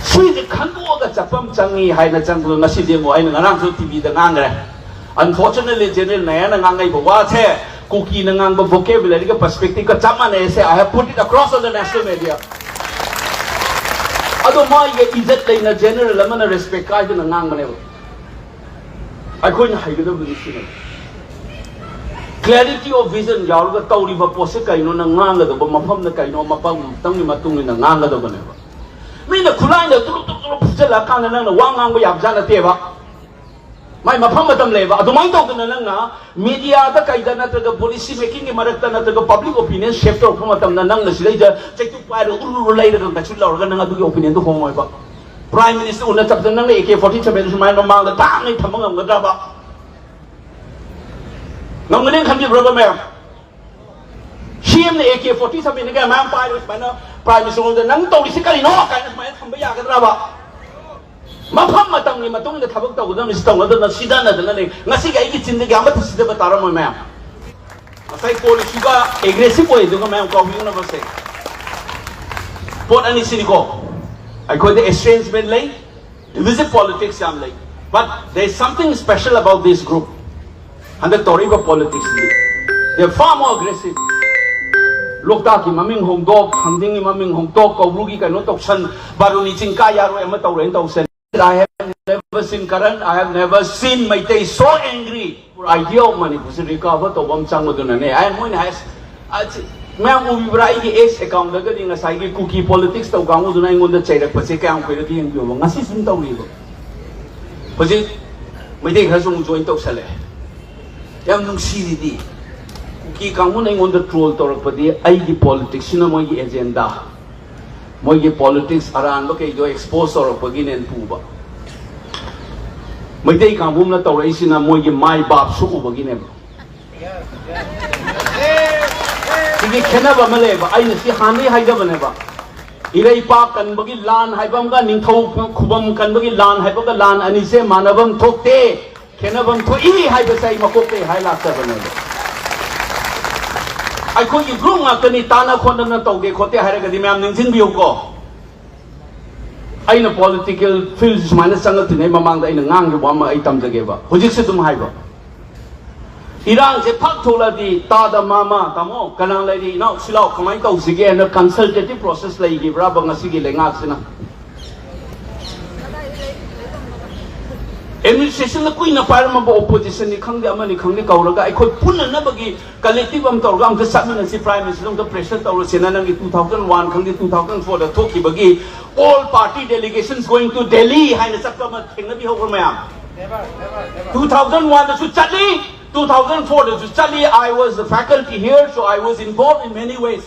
ꯁꯤꯁꯦ ꯈꯟꯗꯣꯛꯑꯒ ꯆꯠꯐꯝ ꯆꯪꯉꯤ ꯍꯥꯏꯅ ꯆꯪꯕꯗꯣ ꯉꯁꯤꯗꯤ ꯑꯃꯨꯛ ꯑꯩꯅ ꯉꯔꯥꯡꯁꯨ ꯇꯤꯚꯤꯗ ꯉꯥꯡꯈ꯭ꯔꯦ꯫ Unfortunately, General ꯅꯌꯥꯅ ꯉꯥꯡꯉꯛꯏꯕ ꯋꯥꯁꯦ ꯀꯨꯀꯤꯅ ꯉꯥꯡꯕ vocabulary ꯒ perspective ꯒ ꯆꯞ ꯃꯥꯟꯅꯩ꯫ ꯁꯦ, I have put it across on the national media꯫ ꯑꯗꯣ ꯃꯥꯒꯤ ꯏꯖꯠ ꯂꯩꯅ general ꯑꯃꯅ respect ꯀꯥꯏꯗꯅ ꯉꯥꯡꯕꯅꯦꯕ꯫ ꯑꯩꯈꯣꯏꯅ ꯍꯩꯒꯗꯕꯗꯤ ꯁꯤꯅꯦ, clarity of vision ꯌꯥꯎꯔꯒ ꯇꯧꯔꯤꯕ ꯄꯣꯠꯁꯦ ꯀꯩꯅꯣ, ꯅꯪ ꯉꯥꯡꯒꯗꯕ ꯃꯐꯝꯅ ꯀꯩꯅꯣ, ꯃꯐꯝ ꯃꯇꯝꯒꯤ ꯃꯇꯨꯡ ꯏꯟꯅ ꯉꯥꯡꯒꯗꯕꯅꯦꯕ꯫ ꯃꯤꯅ ꯈꯨꯠꯂꯥꯏꯗ ꯇꯨꯔꯨꯞ ꯇꯨꯔꯨꯞ ꯇꯨꯔꯨꯞ ꯐꯨꯖꯜꯂꯛꯑꯀꯥꯟꯗ ꯅꯪꯅ ꯋꯥ ꯉꯥꯡꯕ ꯌꯥꯕꯖꯥꯠ ꯅꯠꯇꯦꯕ꯫ ꯃꯥꯏ ꯃꯐꯝ ꯃꯇꯝ ꯂꯩꯌꯦꯕ꯫ ꯑꯗꯨꯃꯥꯏꯅ ꯇꯧꯗꯅ ꯅꯪꯅ media ꯗ ꯀꯩꯗ ꯅꯠꯇ꯭ꯔꯒ policy making ꯒꯤ ꯃꯔꯛꯇ ꯅꯠꯇ꯭ꯔꯒ public opinion shape ꯇꯧꯔꯛꯄ ꯃꯇꯝꯗ ꯅꯪꯅ ꯁꯤꯗꯩꯗ ꯆꯩꯇꯨꯞ ꯄꯥꯏꯔꯒ ꯎꯔꯨ ꯎꯔꯨ ꯂꯩꯔꯒ ꯀꯩꯁꯨ ꯂꯧꯔꯒ ꯅꯪ ꯑꯗꯨꯒꯤ opinion ꯗꯣ ꯍꯣꯡꯉꯣꯏꯕ꯫ Prime Minister ꯎꯅ ꯆꯠꯄꯗ ꯅꯪꯅ A K forty seven ꯁꯨꯃꯥꯏꯅ ꯃꯃꯥꯡꯗ ꯇꯥꯡꯅ ꯊꯝꯕ ꯉꯝꯒꯗ꯭ꯔꯕ? ꯉꯝꯒꯅꯦꯅ ꯈꯟꯕꯤꯕ꯭ꯔꯕ ꯃꯌꯥꯝ? C M ꯅ A K forty seven ꯒ ꯃꯌꯥꯝ ꯄꯥꯏꯔꯒ ꯁꯨꯃꯥꯏꯅ Prime Minister ꯉꯣꯟꯗ "ꯅꯪ ꯇꯧꯔꯤꯁꯤ ꯀꯔꯤꯅꯣ?" ꯀꯥꯏꯅ ꯁꯨꯃꯥꯏꯅ ꯊꯝꯕ ꯌꯥꯒꯗ꯭ꯔꯕ? ꯃꯐꯝ ꯃꯇꯝꯒꯤ ꯃꯇꯨꯡ ꯏꯟꯅ ꯊꯕꯛ ꯇꯧꯒꯗꯕꯅꯤ꯫ ꯁꯤ ꯇꯧꯅꯗꯅ ꯁꯤꯗꯅꯗꯅ ꯂꯩ꯫ ꯉꯁꯤꯒꯤ ꯑꯩꯒꯤ ꯆꯤꯟꯗꯒꯤ ꯑꯃꯠꯇ ꯁꯤꯗꯕ ꯇꯥꯔꯝꯃꯣꯏ ꯃꯌꯥꯝ꯫ ꯉꯁꯥꯏ ꯀꯣꯜ ꯏꯁꯨꯒ aggressive ꯑꯣꯏ ꯑꯗꯨꯒ ꯃꯌꯥꯝ ꯀꯥꯎꯕꯤꯅꯕꯁꯦ꯫ ꯄꯣꯠ ꯑꯅꯤꯁꯤꯅꯤꯀꯣ꯫ ꯑꯩꯈꯣꯏꯗ estrangement ꯂꯩ, divisive politics ꯌꯥꯝ ꯂꯩ꯫ But there is something special about this group꯫ ꯍꯟꯗꯛ ꯇꯧꯔꯛꯏꯕ politics CD they are far more aggressive꯫ ꯂꯣꯛꯇꯥꯛꯀꯤ ꯃꯃꯤꯡ ꯍꯣꯡꯗꯣꯛ, ꯊꯥꯡꯖꯤꯡꯒꯤ ꯃꯃꯤꯡ ꯍꯣꯡꯗꯣꯛ, ꯀꯧꯕ꯭ꯔꯨꯒꯤ ꯀꯩꯅꯣ ꯇꯧꯁꯟ, ꯕꯥꯔꯨꯅꯤ ꯆꯤꯡ ꯀꯥ ꯌꯥꯔꯣꯏ ꯑꯃ ꯇꯧꯔꯦꯅ ꯇꯧꯁꯟ꯫ I have never seen Karan, I have never seen Meitei so angry꯫ Idea of Manipur ꯁꯤ recover ꯇꯧꯕ ꯑꯃ ꯆꯪꯕꯗꯨꯅꯅꯦ꯫ ꯑꯩ ꯃꯣꯏꯅ ꯍꯥꯏ, ꯑꯁꯤ, ꯃꯌꯥꯝ ꯎꯕꯤꯕ꯭ꯔꯥ? ꯑꯩꯒꯤ ꯑꯦꯛꯁ ꯑꯦꯀꯥꯎꯟꯗꯒꯗꯤ ꯉꯁꯥꯏꯒꯤ ꯀꯨꯀꯤ ꯄꯣꯂꯤꯇꯤꯛꯁ ꯇꯧ ꯀꯥꯡꯕꯨꯗꯨꯅ ꯑꯩꯉꯣꯟꯗ ꯆꯩꯔꯛꯄꯁꯦ ꯀꯌꯥꯝ ꯀꯨꯏꯔꯒꯦ ꯌꯦꯡꯕꯤꯌꯣꯕ꯫ ꯉꯁꯤꯁꯨ ꯑꯗꯨꯝ ꯇꯧꯔꯤꯕ꯫ ꯍꯧꯖꯤꯛ ꯃꯩꯇꯩ ꯈꯔꯁꯨ ꯑꯃꯨꯛ ꯖꯣꯏꯟ ꯇꯧꯁꯜꯂꯛꯑꯦ꯫ ꯌꯥꯝ ꯅꯨꯡꯁꯤꯔꯤꯗꯤ꯫ ꯀꯨꯀꯤ ꯀꯥꯡꯕꯨꯅ ꯑꯩꯉꯣꯟꯗ ꯇ꯭ꯔꯣꯜ ꯇꯧꯔꯛꯄꯗꯤ ꯑꯩꯒꯤ ꯄꯣꯂꯤꯇꯤꯛꯁꯁꯤꯅ ꯃꯣꯏꯒꯤ ꯑꯦꯖꯦꯟꯗꯥ, ꯃꯣꯏꯒꯤ ꯄꯣꯂꯤꯇꯤꯛꯁ ꯑꯔꯥꯟꯕ ꯀꯩꯗꯣ ꯑꯦꯛꯁꯄꯣꯖ ꯇꯧꯔꯛꯄꯒꯤꯅꯦꯅ ꯄꯨꯕ꯫ ꯃꯩꯇꯩ ꯀꯥꯡꯕꯨꯅ ꯇꯧꯔꯛꯏꯁꯤꯅ ꯃꯣꯏꯒꯤ ꯃꯥꯏ ꯕꯥꯞ ꯁꯣꯛꯎꯕꯒꯤꯅꯦꯕ꯫ ꯁꯤꯒꯤ ꯈꯦꯠꯅꯕ ꯑꯃ ꯂꯩꯌꯦꯕ꯫ ꯑꯩꯅ ꯁꯤ ꯍꯥꯟꯅꯗꯒꯤ ꯍꯥꯏꯖꯕꯅꯦꯕ꯫ ꯏꯔꯩꯄꯥꯛ ꯀꯟꯕꯒꯤ ꯂꯥꯟ ꯍꯥꯏꯕ ꯑꯃꯒ ꯅꯤꯡꯊꯧ ꯈꯨꯕꯝ ꯀꯟꯕꯒꯤ ꯂꯥꯟ ꯍꯥꯏꯕꯒ ꯂꯥꯟ ꯑꯅꯤꯁꯦ ꯃꯥꯟꯅꯐꯝ ꯊꯣꯛꯇꯦ꯫ ꯈꯦꯠꯅꯐꯝ ꯊꯣꯛꯏ ꯍꯥꯏꯕꯁꯦ ꯑꯩ ꯃꯀꯣꯛꯇꯒꯤ ꯍꯥꯏ ꯂꯥꯛꯆꯕꯅꯦꯕ꯫ ꯑꯩꯈꯣꯏꯒꯤ ꯒ꯭ꯔꯨꯞ ꯉꯥꯛꯇꯅꯤ, ꯇꯥꯅ ꯈꯣꯠꯅꯅ ꯇꯧꯒꯦ ꯈꯣꯠꯇꯦ ꯍꯥꯏꯔꯒꯗꯤ ꯃꯌꯥꯝ ꯅꯤꯡꯁꯤꯡꯕꯤꯌꯨꯀꯣ꯫ ꯑꯩꯅ ꯄꯣꯂꯤꯇꯤꯀꯦꯜ ꯐꯤꯜꯁꯤ ꯁꯨꯃꯥꯏꯅ ꯆꯪꯉꯛꯇ꯭ꯔꯤꯉꯩ ꯃꯃꯥꯡꯗ ꯑꯩꯅ ꯉꯥꯡꯈꯤꯕ ꯑꯃ ꯑꯩ ꯇꯝꯖꯒꯦꯕ꯫ ꯍꯧꯖꯤꯛꯁꯨ ꯑꯗꯨꯝ ꯍꯥꯏꯕ꯫ ꯏꯔꯥꯡꯁꯦ ꯐꯛ ꯊꯣꯛꯂꯗꯤ, ꯇꯥꯗ, ꯃꯥꯃ, ꯇꯥꯃꯣ, ꯀꯅꯥ ꯂꯩꯔꯤ, ꯏꯅꯥꯎ ꯁꯤꯂꯥꯎ, ꯀꯃꯥꯏꯅ ꯇꯧꯁꯤꯒꯦ ꯍꯥꯏꯅ ꯀꯟꯁꯜꯇꯦꯇꯤꯚ ꯄ꯭ꯔꯣꯁꯦꯁ ꯂꯩꯈꯤꯕ꯭ꯔꯕ ꯉꯁꯤꯒꯤ ꯂꯩꯉꯥꯛꯁꯤꯅ? ꯑꯦꯗꯃꯤꯅꯤꯁꯇ꯭ꯔꯦꯁꯟꯗ ꯀꯨꯏꯅ ꯄꯥꯏꯔꯝꯃꯕ ꯑꯣꯄꯣꯖꯤꯁꯟꯅꯤ ꯈꯪꯗꯦ, ꯑꯃꯅꯤ ꯈꯪꯗꯦ, ꯀꯧꯔꯒ ꯑꯩꯈꯣꯏ ꯄꯨꯟꯅꯅꯕꯒꯤ ꯀꯂꯦꯛꯇꯤꯚ ꯑꯃ ꯇꯧꯔꯒ ꯑꯝꯇ ꯆꯠꯃꯤꯟꯅꯁꯤ, ꯄ꯭ꯔꯥꯏꯝ ꯃꯤꯅꯤꯁꯇꯔ ꯑꯝꯇ ꯄ꯭ꯔꯦꯁꯔ ꯇꯧꯔꯁꯤꯅ ꯅꯪꯒꯤ ꯇꯨ ꯊꯥꯎꯖꯟ ꯋꯥꯟ ꯈꯪꯗꯦ, ꯇꯨ ꯊꯥꯎꯖꯟ ꯐꯣꯔꯗ ꯊꯣꯛꯈꯤꯕꯒꯤ all party delegations going to Delhi ꯍꯥꯏꯅ ꯆꯠꯄ ꯑꯃ ꯊꯦꯡꯅꯕꯤꯍꯧꯕ꯭ꯔ ꯃꯌꯥꯝ? ꯇꯨ ꯊꯥꯎꯖꯟ ꯋꯥꯟꯗꯁꯨ ꯆꯠꯂꯤ, ꯇꯨ ꯊꯥꯎꯖꯟ ꯐꯣꯔꯗꯁꯨ ꯆꯠꯂꯤ꯫ I was the faculty here, so I was involved in many ways.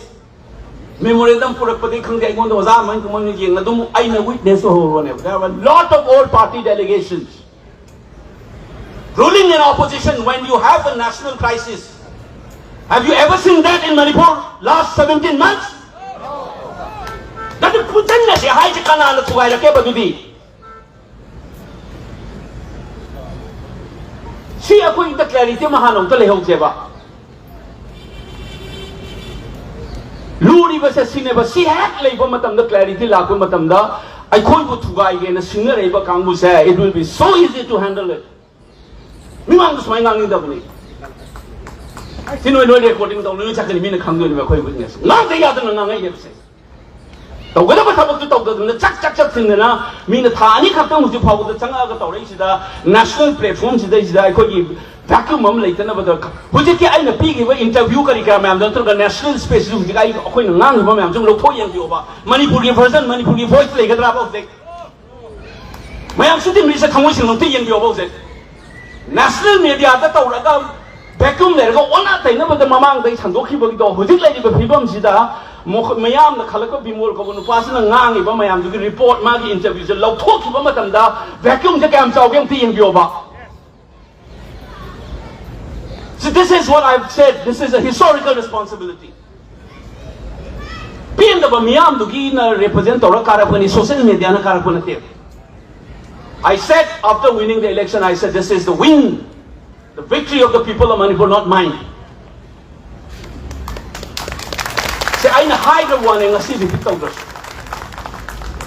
Memorandum ꯄꯨꯔꯛꯄꯗꯒꯤ ꯈꯪꯗꯦ, ꯑꯩꯉꯣꯟꯗ ꯑꯣꯖꯥ ꯑꯃꯅ ꯀꯃꯥꯏꯅ ꯌꯦꯡꯅ ꯑꯗꯨꯝ ꯑꯩꯅ ꯋꯤꯠꯅꯦꯁ ꯑꯣꯏꯍꯧꯕꯅꯦꯕ꯫ There were lot of all party delegations ruling and opposition when you have a national crisis. Have you ever seen that in Manipur last seventeen months? ꯅꯠꯇꯦ, ꯄꯨꯟꯁꯤꯟꯅꯁꯦ ꯍꯥꯏꯁꯦ ꯀꯅꯥꯅ ꯊꯨꯒꯥꯏꯔꯛꯀꯦꯕ ꯑꯗꯨꯗꯤ? ꯁꯤ ꯑꯩꯈꯣꯏ ꯑꯝꯇ ꯀ꯭ꯂꯦꯔꯤꯇꯤ ꯑꯃ ꯍꯥꯟꯅ ꯑꯃꯨꯛꯇ ꯂꯩꯍꯧꯁꯦꯕ꯫ ꯂꯨꯔꯤꯕꯁꯦ ꯁꯤꯅꯦꯕ꯫ ꯁꯤ ꯍꯦꯛ ꯂꯩꯕ ꯃꯇꯝꯗ, ꯀ꯭ꯂꯦꯔꯤꯇꯤ ꯂꯥꯛꯄ ꯃꯇꯝꯗ, ꯑꯩꯈꯣꯏꯕꯨ ꯊꯨꯒꯥꯏꯒꯦꯅ ꯁꯤꯡꯅꯔꯛꯏꯕ ꯀꯥꯡꯕꯨꯁꯦ, it will be so easy to handle it. ꯃꯤꯃꯥꯡꯗ ꯁꯨꯃꯥꯏꯅ ꯉꯥꯡꯅꯤꯡꯗꯕꯅꯤ꯫ ꯁꯤ ꯅꯣꯏ ꯂꯣꯏ ꯔꯦꯀꯣꯔꯗꯤꯡ ꯇꯧ, ꯂꯣꯏ ꯆꯠꯀꯅꯤ, ꯃꯤꯅ ꯈꯪꯗꯣꯏꯅꯦꯕ ꯑꯩꯈꯣꯏ ꯋꯤꯛꯅꯦꯁ꯫ ꯉꯥꯡꯗ ꯌꯥꯗꯅ ꯉꯥꯡꯉꯛꯏꯅꯦꯕꯁꯦ꯫ ꯇꯧꯒꯗꯕ ꯊꯕꯛꯇꯨ ꯇꯧꯗꯗꯅ ꯆꯥꯛ ꯆꯥꯛ ꯆꯥꯛ ꯊꯤꯟꯗꯅ ꯃꯤꯅ ꯊꯥ ꯑꯅꯤ ꯈꯛꯇꯪ ꯍꯧꯖꯤꯛ ꯐꯥꯎꯕꯗ ꯆꯪꯉꯛꯑꯒ ꯇꯧꯔꯛꯏꯁꯤꯗ, ꯅꯦꯁꯅꯦꯜ ꯄ꯭ꯂꯦꯠꯐꯣꯝꯁꯤꯗꯩꯁꯤꯗ ꯑꯩꯈꯣꯏꯒꯤ ꯚꯦꯀ꯭ꯌꯨꯝ ꯑꯃ ꯂꯩꯇꯅꯕꯗ ꯍꯧꯖꯤꯛꯀꯤ ꯑꯩꯅ ꯄꯤꯈꯤꯕ ꯏꯟꯇꯔꯚ꯭ꯌꯨ ꯀꯔꯤ ꯀꯔꯥ ꯃꯌꯥꯝꯗꯣ ꯅꯠꯇ꯭ꯔꯒ ꯅꯦꯁꯅꯦꯜ ꯁ꯭ꯄꯦꯁꯁꯨ ꯍꯧꯖꯤꯛ ꯑꯩ ꯑꯩꯈꯣꯏꯅ ꯉꯥꯡꯉꯤꯕ ꯃꯌꯥꯝꯁꯨ ꯂꯧꯊꯣꯛ ꯌꯦꯡꯕꯤꯌꯣꯕ꯫ ꯃꯅꯤꯄꯨꯔꯒꯤ ꯚꯔꯖꯟ, ꯃꯅꯤꯄꯨꯔꯒꯤ ꯚꯣꯏꯁ ꯂꯩꯒꯗ꯭ꯔꯥꯕ ꯍꯧꯖꯤꯛ? ꯃꯌꯥꯝ ꯁꯨꯇꯤꯡ ꯃꯤꯁꯦ ꯊꯃꯣꯏ ꯁꯦꯡꯅ ꯑꯝꯇ ꯌꯦꯡꯕꯤꯌꯣꯕ ꯍꯧꯖꯤꯛ꯫ ꯅꯦꯁꯅꯦꯜ ꯃꯦꯗꯤꯌꯥꯗ ꯇꯧꯔꯒ ꯚꯦꯀ꯭ꯌꯨꯝ ꯂꯩꯔꯒ ꯑꯣꯟꯅ ꯇꯩꯅꯕꯗ ꯃꯃꯥꯡꯗ ꯑꯩ ꯁꯟꯗꯣꯛꯈꯤꯕꯒꯤꯗꯣ ꯍꯧꯖꯤꯛ ꯂꯩꯔꯤꯕ ꯐꯤꯕꯝꯁꯤꯗ ꯃꯈꯣꯏ ꯃꯌꯥꯝꯅ ꯈꯜꯂꯛꯄ ꯕꯤꯃꯣꯜ ꯀꯧꯕ ꯅꯨꯄꯥꯁꯤꯅ ꯉꯥꯡꯉꯤꯕ ꯃꯌꯥꯝꯗꯨꯒꯤ ꯔꯤꯄꯣꯔꯠ, ꯃꯥꯒꯤ ꯏꯟꯇꯔꯚ꯭ꯌꯨꯁꯦ ꯂꯧꯊꯣꯛꯈꯤꯕ ꯃꯇꯝꯗ ꯚꯦꯀ꯭ꯌꯨꯝꯁꯦ ꯀꯌꯥꯝ ꯆꯥꯎꯒꯦ ꯑꯝꯇ ꯌꯦꯡꯕꯤꯌꯣꯕ꯫ So this is what I've said, this is a historical responsibility. ꯄꯦꯟꯗꯕ ꯃꯤꯌꯥꯝꯗꯨꯒꯤꯅ ꯔꯤꯄ꯭ꯔꯖꯦꯟ ꯇꯧꯔ ꯀꯥꯔꯛꯄꯅꯤ, ꯁꯣꯁꯤꯌꯦꯜ ꯃꯦꯗꯤꯌꯥꯅ ꯀꯥꯔꯛꯄ ꯅꯠꯇꯦ꯫ I said after winning the election, I said this is the win, the victory of the people of Manipur, not mine. ꯁꯦ ꯑꯩꯅ ꯍꯥꯏꯈ꯭ꯔꯕ ꯋꯥꯅꯦ, ꯉꯁꯤ ꯔꯤꯄꯤꯠ ꯇꯧꯗ꯭ꯔꯁꯨ꯫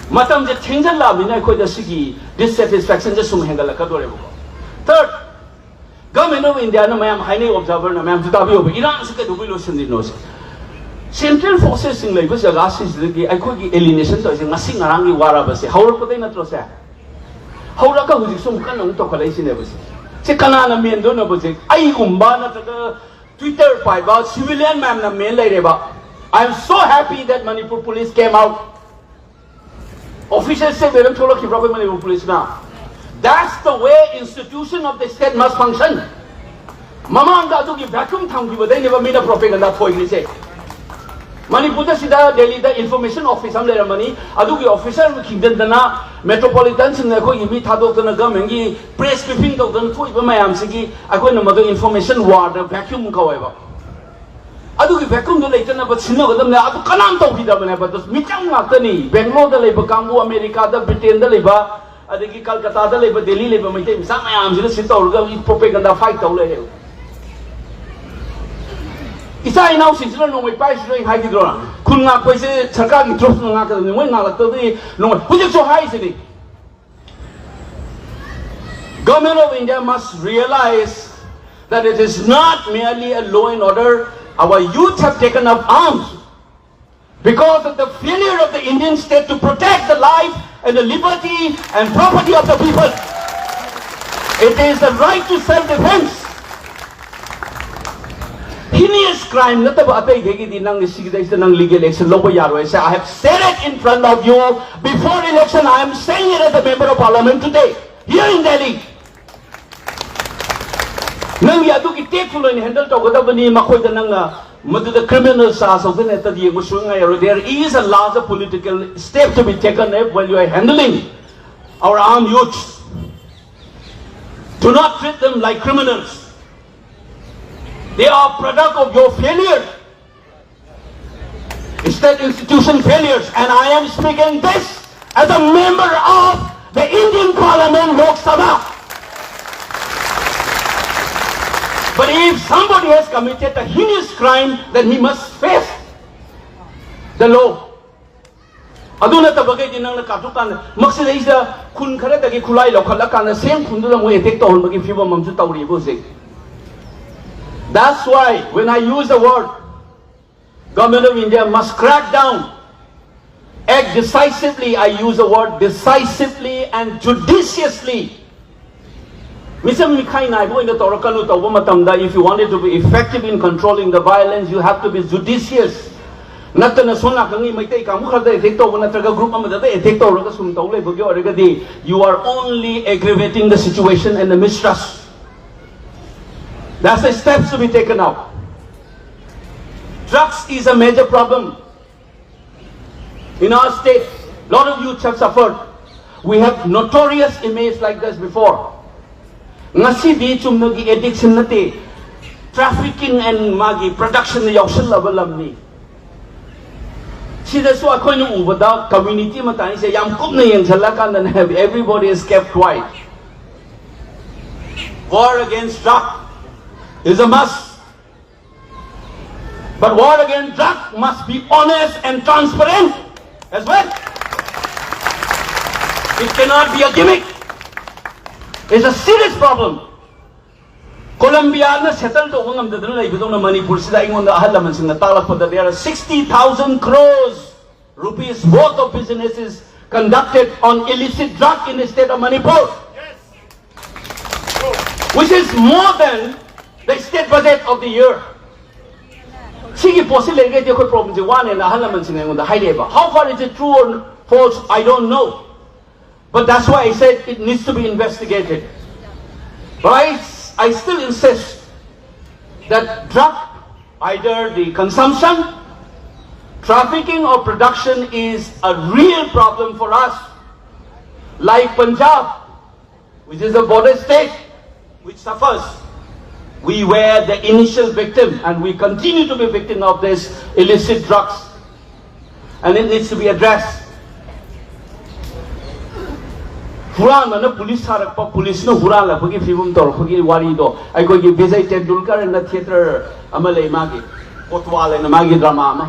ꯃꯇꯝꯁꯦ ꯊꯦꯡꯖꯜꯂꯛꯑꯕꯅꯤꯅ ꯑꯩꯈꯣꯏꯗ ꯁꯤꯒꯤ ꯗꯤꯁꯁꯦꯇꯤꯁꯐꯦꯛꯁꯟꯁꯦ ꯁꯨꯝ ꯍꯦꯟꯒꯠꯂꯛꯀꯗꯣꯔꯦꯕꯀꯣ꯫ ꯊꯥꯔꯠ, ꯒꯚꯔꯟꯃꯦꯟ ꯑꯣꯐ ꯏꯟꯗꯤꯌꯥꯅ ꯃꯌꯥꯝ ꯍꯥꯏꯅꯩ, ꯑꯣꯕꯖꯥꯔꯚꯔꯅ, ꯃꯌꯥꯝꯁꯨ ꯇꯥꯕꯤꯌꯣꯕ, ꯏꯔꯥꯡꯁꯤ ꯀꯩꯗꯧꯕꯩ ꯂꯣꯏꯁꯤꯟꯗ꯭ꯔꯤꯅꯣꯁꯦ? ꯁꯦꯟꯇ꯭ꯔꯦꯜ ꯐꯣꯔꯁꯦꯁꯁꯤꯡ ꯂꯩꯕ ꯖꯒꯥꯁꯤꯡꯁꯤꯗꯒꯤ ꯑꯩꯈꯣꯏꯒꯤ ꯑꯦꯂꯤꯅꯦꯁꯟ ꯇꯧꯔꯤꯁꯦ ꯉꯁꯤ ꯉꯔꯥꯡꯒꯤ ꯋꯥꯔꯕꯁꯦ ꯍꯧꯔꯛꯄꯗꯩ ꯅꯠꯇ꯭ꯔꯣ ꯁꯦ? ꯍꯧꯔꯒ ꯍꯧꯖꯤꯛꯁꯨ ꯑꯃꯨꯛ ꯀꯟꯅ ꯑꯃꯨꯛ ꯇꯧꯈꯠꯂꯛꯏꯁꯤꯅꯦꯕ ꯁꯦ꯫ ꯁꯤ ꯀꯅꯥꯅ ꯃꯦꯟꯗꯣꯏꯅꯣꯕ ꯍꯧꯖꯤꯛ? ꯑꯩꯒꯨꯝꯕ ꯅꯠꯇ꯭ꯔꯒ ꯇ꯭ꯋꯤꯇꯔ ꯄꯥꯏꯕ ꯁꯤꯚꯤꯂꯤꯌꯟ ꯃꯌꯥꯝꯅ ꯃꯦꯟ ꯂꯩꯔꯦꯕ꯫ I am so happy that Manipur police came out. Official statement ꯑꯃ ꯊꯣꯛꯂꯛꯈꯤꯕ꯭ꯔꯥ ꯑꯩꯈꯣꯏ ꯃꯅꯤꯄꯨꯔ ꯄꯨꯂꯤꯁꯅ? That's the way institution of the state must function. ꯃꯃꯥꯡꯗ ꯑꯗꯨꯒꯤ ꯚꯦꯀ꯭ꯌꯨꯝ ꯊꯝꯈꯤꯕꯗꯩꯅꯦꯕ ꯃꯤꯅ ꯄ꯭ꯔꯣꯄꯦꯒꯟꯗꯥ ꯊꯣꯏꯈ꯭ꯔꯤꯁꯦ꯫ ꯃꯅꯤꯄꯨꯔꯗ ꯁꯤꯗ ꯗꯦꯜꯂꯤꯗ ꯏꯟꯐꯣꯔꯃꯦꯁꯟ ꯑꯣꯐꯤꯁ ꯑꯃ ꯂꯩꯔꯝꯃꯅꯤ, ꯑꯗꯨꯒꯤ ꯑꯣꯐꯤꯁꯔ ꯑꯃ ꯈꯤꯡꯖꯤꯟꯗꯅ ꯃꯦꯇ꯭ꯔꯣꯄꯣꯂꯤꯇꯟꯁꯤꯡꯅ ꯑꯩꯈꯣꯏꯒꯤ ꯃꯤ ꯊꯥꯗꯣꯛꯇꯅ ꯒꯚꯔꯟꯃꯦꯟꯒꯤ ꯄ꯭ꯔꯦꯁ ꯕ꯭ꯔꯤꯐꯤꯡ ꯇꯧꯗꯅ ꯊꯣꯛꯏꯕ ꯃꯌꯥꯝꯁꯤꯒꯤ ꯑꯩꯈꯣꯏꯅ ꯃꯗꯨ ꯏꯟꯐꯣꯔꯃꯦꯁꯟ ꯋꯥꯔꯗ ꯚꯦꯀ꯭ꯌꯨꯝ ꯀꯧꯋꯦꯕ꯫ ꯑꯗꯨꯒꯤ ꯚꯦꯀ꯭ꯌꯨꯝꯗꯣ ꯂꯩꯇꯅꯕ ꯁꯤꯟꯅꯒꯗꯕꯅꯦ, ꯑꯗꯨ ꯀꯅꯥꯝ ꯇꯧꯈꯤꯗꯕꯅꯦꯕ꯫ ꯑꯗꯨ ꯃꯤꯆꯪ ꯉꯥꯛꯇꯅꯤ, ꯕꯦꯡꯒ꯭ꯂꯣꯔꯗ ꯂꯩꯕ ꯀꯥꯡꯕꯨ, ꯑꯃꯦꯔꯤꯀꯥꯗ, ꯕ꯭ꯔꯤꯇꯦꯟꯗ ꯂꯩꯕ, ꯑꯗꯒꯤ ꯀꯜꯀꯇꯥꯗ ꯂꯩꯕ, ꯗꯦꯜꯂꯤ ꯂꯩꯕ ꯃꯩꯇꯩ ꯃꯆꯥ ꯃꯌꯥꯝꯁꯤꯅ ꯁꯤ ꯇꯧꯔꯒ ꯄ꯭ꯔꯣꯄꯦꯒꯟꯗꯥ ꯐꯥꯏꯠ ꯇꯧ ꯂꯩꯔꯦꯕ꯫ ꯏꯆꯥ ꯏꯅꯥꯎꯁꯤꯡꯁꯤꯅ ꯅꯣꯡꯃꯩ ꯄꯥꯏꯔꯤꯁꯤꯁꯨ ꯑꯩ ꯍꯥꯏꯈꯤꯗ꯭ꯔꯣ? ꯈꯨꯟ ꯉꯥꯛꯄ ꯍꯥꯏꯁꯦ ꯁꯔꯀꯥꯔꯒꯤ ꯇ꯭ꯔꯨꯞꯁꯤꯅ ꯉꯥꯛꯀꯗꯕꯅꯤ, ꯃꯣꯏ ꯉꯥꯛꯂꯛꯇꯕꯗꯤ ꯅꯣꯡꯃꯩ꯫ ꯍꯧꯖꯤꯛꯁꯨ ꯍꯥꯏꯔꯤꯁꯤꯅꯤ, Government of India must realize that it is not merely a law and order. Our youth have taken up arms because of the failure of the Indian state to protect the life and the liberty and property of the people. It is the right to self-defense. Heinous crime ꯅꯠꯇꯕ ꯑꯇꯩꯈꯩꯒꯤꯗꯤ ꯅꯪ ꯁꯤꯒꯤꯗꯩꯁꯤꯗ ꯅꯪ legal action ꯂꯧꯕ ꯌꯥꯔꯣꯏ ꯁꯦ꯫ I have said it in front of you before election. I am saying it as a member of parliament today here in Delhi. ꯅꯪꯒꯤ ꯑꯗꯨꯒꯤ tactful ꯑꯣꯏꯅ handle ꯇꯧꯒꯗꯕꯅꯤ꯫ ꯃꯈꯣꯏꯗ ꯅꯪꯅ ꯃꯗꯨꯗ criminal charge ꯇꯧꯗꯅ ꯍꯦꯛꯇ ꯌꯦꯡꯕ ꯁꯨꯡꯉꯥꯏ ꯌꯥꯔꯣꯏ. There is a larger political step to be taken up while you are handling our armed youths. Do not treat them like criminals. They are product of your failure. State institution failures, and I am speaking this as a member of the Indian Parliament, Lok Sabha. But if somebody has committed a heinous crime, then he must face the law. ꯑꯗꯨ ꯅꯠꯇꯕꯈꯩꯗꯤ ꯅꯪꯅ ꯀꯥꯞꯊꯣꯛꯀꯥꯟꯗ ꯃꯁꯤꯗꯩꯁꯤꯗ ꯈꯨꯟ ꯈꯔꯗꯒꯤ ꯈꯨꯠꯂꯥꯏ ꯂꯧꯈꯠꯂꯀꯥꯟꯗ ꯁꯦꯝ ꯈꯨꯟꯗꯨꯗ ꯑꯃꯨꯛ attack ꯇꯧꯍꯟꯕꯒꯤ ꯐꯤꯕꯝ ꯑꯃꯁꯨ ꯇꯧꯔꯤꯕ ꯍꯧꯖꯤꯛ. That's why when I use the word Government of India must crack down, act decisively, I use the word decisively and judiciously. ꯃꯤꯆꯪ ꯃꯤꯈꯥꯏ ꯅꯥꯏꯕ ꯑꯣꯏꯅ ꯇꯧꯔꯛꯀꯅꯨ꯫ ꯇꯧꯕ ꯃꯇꯝꯗ, if you wanted to be effective in controlling the violence, you have to be judicious. ꯅꯠꯇꯅ ꯁꯣꯝ ꯅꯥꯀꯟꯒꯤ ꯃꯩꯇꯩ ꯀꯥꯡꯕꯨ ꯈꯔꯗ attack ꯇꯧꯕ ꯅꯠꯇ꯭ꯔꯒ group ꯑꯃꯗ attack ꯇꯧꯔꯒ ꯁꯨꯝ ꯇꯧ ꯂꯩꯕꯒꯤ ꯑꯣꯏꯔꯒꯗꯤ, you are only aggravating the situation and the mistrust. That's the steps to be taken out. Drugs is a major problem in our state. Lot of youths have suffered. We have notorious image like this before. ꯉꯁꯤꯗꯤ ꯆꯨꯝꯅꯒꯤ addiction ꯅꯠꯇꯦ, trafficking and ꯃꯥꯒꯤ production ꯗ ꯌꯥꯎꯁꯜꯂꯕ ꯂꯝꯅꯤ꯫ ꯁꯤꯗꯁꯨ ꯑꯩꯈꯣꯏꯅ ꯎꯕꯗ community ꯃꯇꯥꯏꯁꯦ ꯌꯥꯝ ꯀꯨꯞꯅ ꯌꯦꯡꯁꯤꯜꯂꯀꯥꯟꯗꯅꯦ, everybody is kept quiet. War against drug is a must. But war against drug must be honest and transparent as well. It cannot be a gimmick. It's a serious problem. ꯀꯣꯂꯝꯕꯤꯌꯥꯅ settle ꯇꯧꯕ ꯉꯝꯗꯗꯅ ꯂꯩꯕꯗꯧꯅ ꯃꯅꯤꯄꯨꯔꯁꯤꯗ ꯑꯩꯉꯣꯟꯗ ꯑꯍꯜ ꯂꯃꯟꯁꯤꯡꯅ ꯇꯥꯛꯂꯛꯄꯗ, there are sixty thousand crores rupees worth of businesses conducted on illicit drug in the state of Manipur, which is more than the state budget of the year. ꯁꯤꯒꯤ ꯄꯣꯠꯁꯤ ꯂꯩꯔꯒꯗꯤ ꯑꯩꯈꯣꯏ ꯄ꯭ꯔꯣꯕ꯭ꯂꯦꯝꯁꯤ ꯋꯥꯅꯦꯅ ꯑꯍꯜ ꯂꯃꯟꯁꯤꯡꯅ ꯑꯩꯉꯣꯟꯗ ꯍꯥꯏꯔꯛꯑꯦꯕ. How far is it true or false, I don't know. But that's why I said it needs to be investigated. But I, I still insist that drug, either the consumption, trafficking, or production, is a real problem for us. Like Punjab, which is a border state which suffers, we were the initial victim and we continue to be victim of this illicit drugs. And it needs to be addressed. ꯍꯨꯔꯥꯟꯕꯅ ꯄꯨꯂꯤꯁ ꯊꯥꯔꯛꯄ, ꯄꯨꯂꯤꯁꯅ ꯍꯨꯔꯥꯜꯂꯛꯄꯒꯤ ꯐꯤꯕꯝ ꯇꯧꯔꯛꯄꯒꯤ ꯋꯥꯔꯤꯗꯣ ꯑꯩꯈꯣꯏꯒꯤ ꯕꯤꯖꯩ ꯇꯦꯟꯗꯨꯜꯀꯔ ꯑꯅ ꯊꯤꯌꯦꯇꯔ ꯑꯃ ꯂꯩ, ꯃꯥꯒꯤ ꯀꯣꯇ꯭ꯋꯥꯜ ꯍꯥꯏꯅ ꯃꯥꯒꯤ ꯗ꯭ꯔꯃꯥ ꯑꯃ,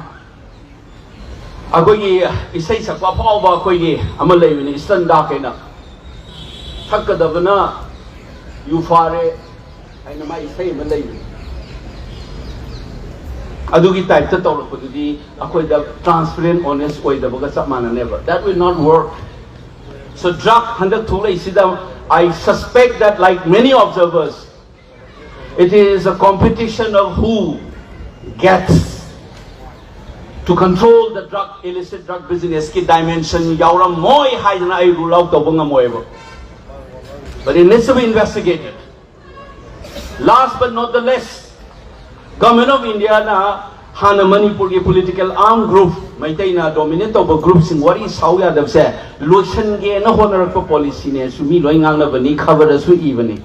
ꯑꯩꯈꯣꯏꯒꯤ ꯏꯁꯩ ꯁꯛꯄ ꯑꯐꯥꯎꯕ ꯑꯩꯈꯣꯏꯒꯤ ꯑꯃ ꯂꯩꯕꯅꯤ, ꯏꯁꯇꯟ ꯗꯥꯛ ꯍꯥꯏꯅ, ꯊꯛꯀꯗꯕꯅ ꯌꯨ ꯐꯥꯔꯦ ꯍꯥꯏꯅ ꯃꯥꯒꯤ ꯏꯁꯩ ꯑꯃ ꯂꯩꯕꯅꯤ. ꯑꯗꯨꯒꯤ ꯇꯥꯏꯞꯇ ꯇꯧꯔꯛꯄꯗꯨꯗꯤ ꯑꯩꯈꯣꯏꯗ ꯇ꯭ꯔꯥꯟꯁꯄꯦꯔꯦꯟ ꯑꯣꯅꯦꯁ ꯑꯣꯏꯗꯕꯒ ꯆꯞ ꯃꯥꯟꯅꯅꯦꯕ. That will not work. So drug ꯍꯟꯗꯛ ꯊꯣꯛꯂꯛꯏꯁꯤꯗ, I suspect that like many observers, it is a competition of who gets to control the drug, illicit drug business ꯀꯤ dimension ꯌꯥꯎꯔꯝꯃꯣꯏ ꯍꯥꯏꯗꯅ ꯑꯩ rule out ꯇꯧꯕ ꯉꯝꯃꯣꯏꯕ. But it needs to be investigated. Last but not the least, Government of India ꯅ ꯍꯥꯟꯅ ꯃꯅꯤꯄꯨꯔꯒꯤ political arm group, ꯃꯩꯇꯩꯅ dominate ꯇꯧꯕ group ꯁꯤꯡ ꯋꯥꯔꯤ ꯁꯥꯎ ꯌꯥꯗꯕꯁꯦ ꯂꯣꯏꯁꯟꯒꯦꯅ ꯍꯣꯠꯅꯔꯛꯄ policy ꯅꯦꯁꯨ ꯃꯤ ꯂꯣꯏ ꯉꯥꯡꯅꯕꯅꯤ, ꯈꯕꯔꯗꯁꯨ ꯏꯕꯅꯤ.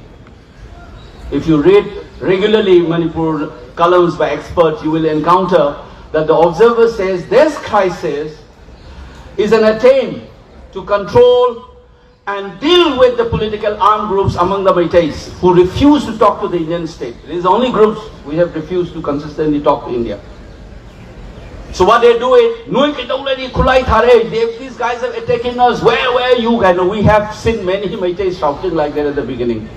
If you read regularly Manipur columns by experts, you will encounter that the observer says this crisis is an attempt to control and deal with the political armed groups among the Meiteis who refuse to talk to the Indian state. It is the only groups we have refused to consistently talk to India. So what they do is, "ꯅꯣꯏ ꯀꯩꯗꯧ ꯂꯩꯔꯤ? ꯈꯨꯠꯂꯥꯏ ꯊꯥꯔꯛꯑꯦ, they, these guys are attacking us, where, where are you?" ꯀꯥꯏꯅ, we have seen many Meiteis shouting like that at the beginning.